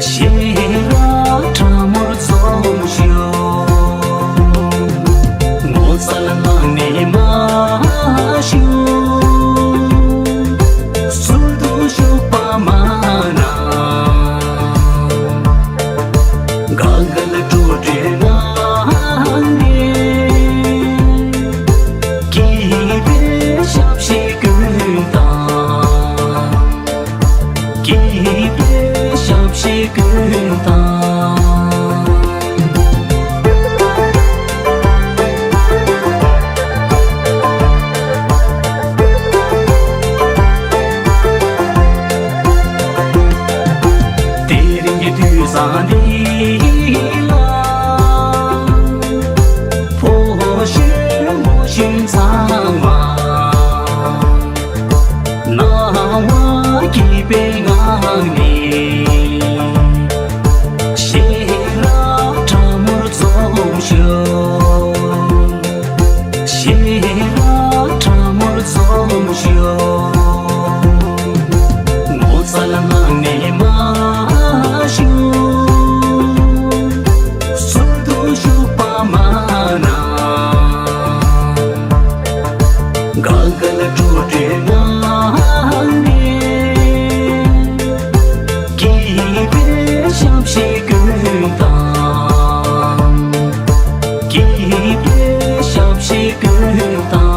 ཤེས་རབ་ཕྲ་མོར་འཛོམས་ཤོག་ངོ་མཚར་ངང་ནས་མ་བཞུགས། ཟུར་དུ་བཞུགས་པ་མ་གནང་། དགའ་དགའ་སྤྲོ་སྤྲོའི་ངང་ནས། སྐྱིད་པའི་ཞབས་ཕྱི་ཀུན་དང་། སྐྱིད་པའི་ཞབས་ཕྱི་ཀུན་དང་། དེ་རིང་གི་དུས་བཟང་འདི་ལ། ཕོ་གཞོན་མོ་གཞོན་ཚང་མ། སྣང་བ་སྐྱིད་པའི་ངང་ནས། ཤེས་རབ་ཕྲ་མོར་འཛོམས་ཤོག་ཤེས་རབ་ཕྲ་མོར་འཛོམས་ཤོག་ངོ་མཚར་ངང་ནས་མ་བཞུགས། ཟུར་དུ་བཞུགས་པ་མ་གནང་། དགའ་དགའ་སྤྲོ་སྤྲོའི་ངང་ནས། སྐྱིད་པའི་ཞབས་ཕྱི་ཀུན་དང་། སྐྱིད་པའི་ཞབས་ཕྱི་ཀུན་དང་།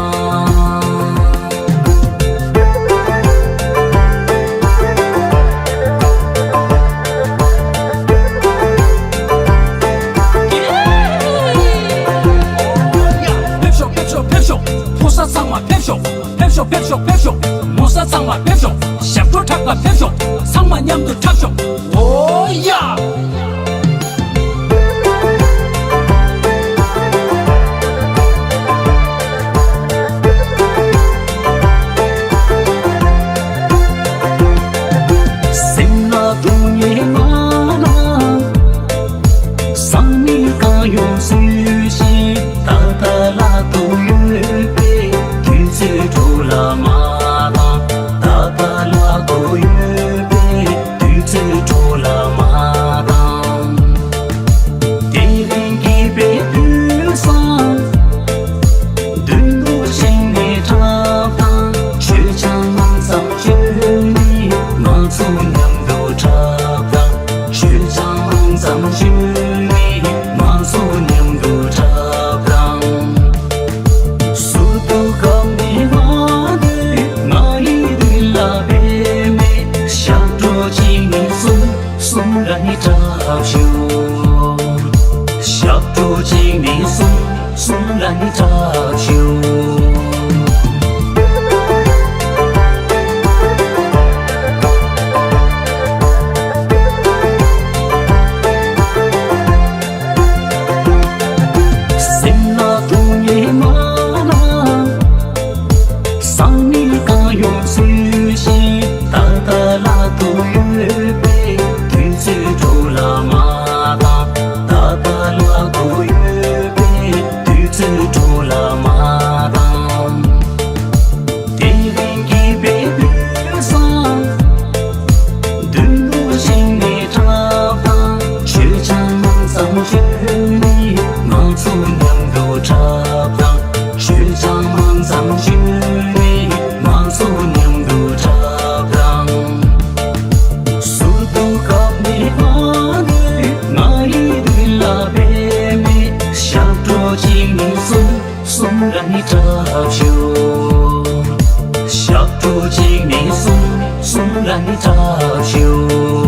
ཕེབས་ཤོག་ཕེབས་ཤོག་ཕེབས་ཤོག་ཕོ་གསར་ཚང་མ་ཕེབས་ཤོག་ཕེབས་ཤོག་ཕེབས་ཤོག་ཕེབས་ཤོག་མོ་གསར་ཚང་མ་ཕེབས་ཤོག་ཞབས་བྲོ་འཁྲབ་ག་ཕེབས་ཤོག་ཚང་མ་མཉམ་དུ་འཁྲབ་ཤོག་ཨོ་ཡ། སེམས་ལ་སྡུག་བསྔལ་མ་ལ། སང་ཉིན་གང་ཡོང་སུས་ཤིག་ད་ལྟ་ལ་དུ་ཡོད་པའི་དུས་ཚོད་འགྲོ་ལ་མ་བཏང་། ད་ལྟ་ལ་དུ་ཡོད་པའི་དུས་ཚོད་འགྲོ་ལ་མ་བཏང་། དེ་རིང་སྐྱིད་པའི་དུས་བཟང་། མདུན་དུ་ཕྱིན་ནས་འཁྲབ་དང་། མཆོད་ཆང་མང་ཙམ་བཞེས་ནས་ང་ཚོ་མཉམ་དུ་འཁྲབ་དང་། མཆོད་ཆང་མང་ཙམ་བཞེས་ནས་ང་ཚོ་མཉམ་དུ་འཁྲབ་དང་། ཟུར་དུ་བཀབ་ནས་མ་སྡོད། ང་ཡི་མདུན་ལ་འབད་མེད་ཞབས་བྲོ་གཅིག་གཉིས་གསུམ། གསུམ་ལ་ནི་འཁྲབ་ཤོག་ཞབས་བྲོ་གཅིག་གཉིས་གསུམ། གསུམ་ལ་ནི་འཁྲབ་ཤོག་སེམས་ལ་སྡུག་བསྔལ་མ་ལ། སང་ཉིན་གང་ཡོང་སུས་ཤིག་ད་ལྟ་ལ་དུ་ཡོད་པའི་དུས་ཚོད་འགྲོ་ལ་མ་བཏང་། ད་ལྟ་ལ་དུ་ཡོད་པའི་དུས་ཚོད་འགྲོ་ལ་མ་བཏང་། དེ་རིང་སྐྱིད་པའི་དུས་བཟང་། མདུན་དུ་ཕྱིན་ནས་འཁྲབ་དང་། མཆོད་ཆང་མང་ཙམ་བཞེས་ནས་ང་ཚོ་མཉམ་དུ་འཁྲབ་དང་། མཆོད་ཆང་མང་ཙམ་བཞེས་ནས་ང་ཚོ་མཉམ་དུ་འཁྲབ་དང་། ཟུར་དུ་བཀབ་ནས་མ་སྡོད། ང་ཡི་མདུན་ལ་འབད་མེད་ཞབས་བྲོ་གཅིག་གཉིས་གསུམ། གསུམ་ལ་ནི་འཁྲབ་ཤོག་ཞབས་བྲོ་གཅིག་གཉིས་གསུམ། གསུམ་ལ་ནི་འཁྲབ་ཤོག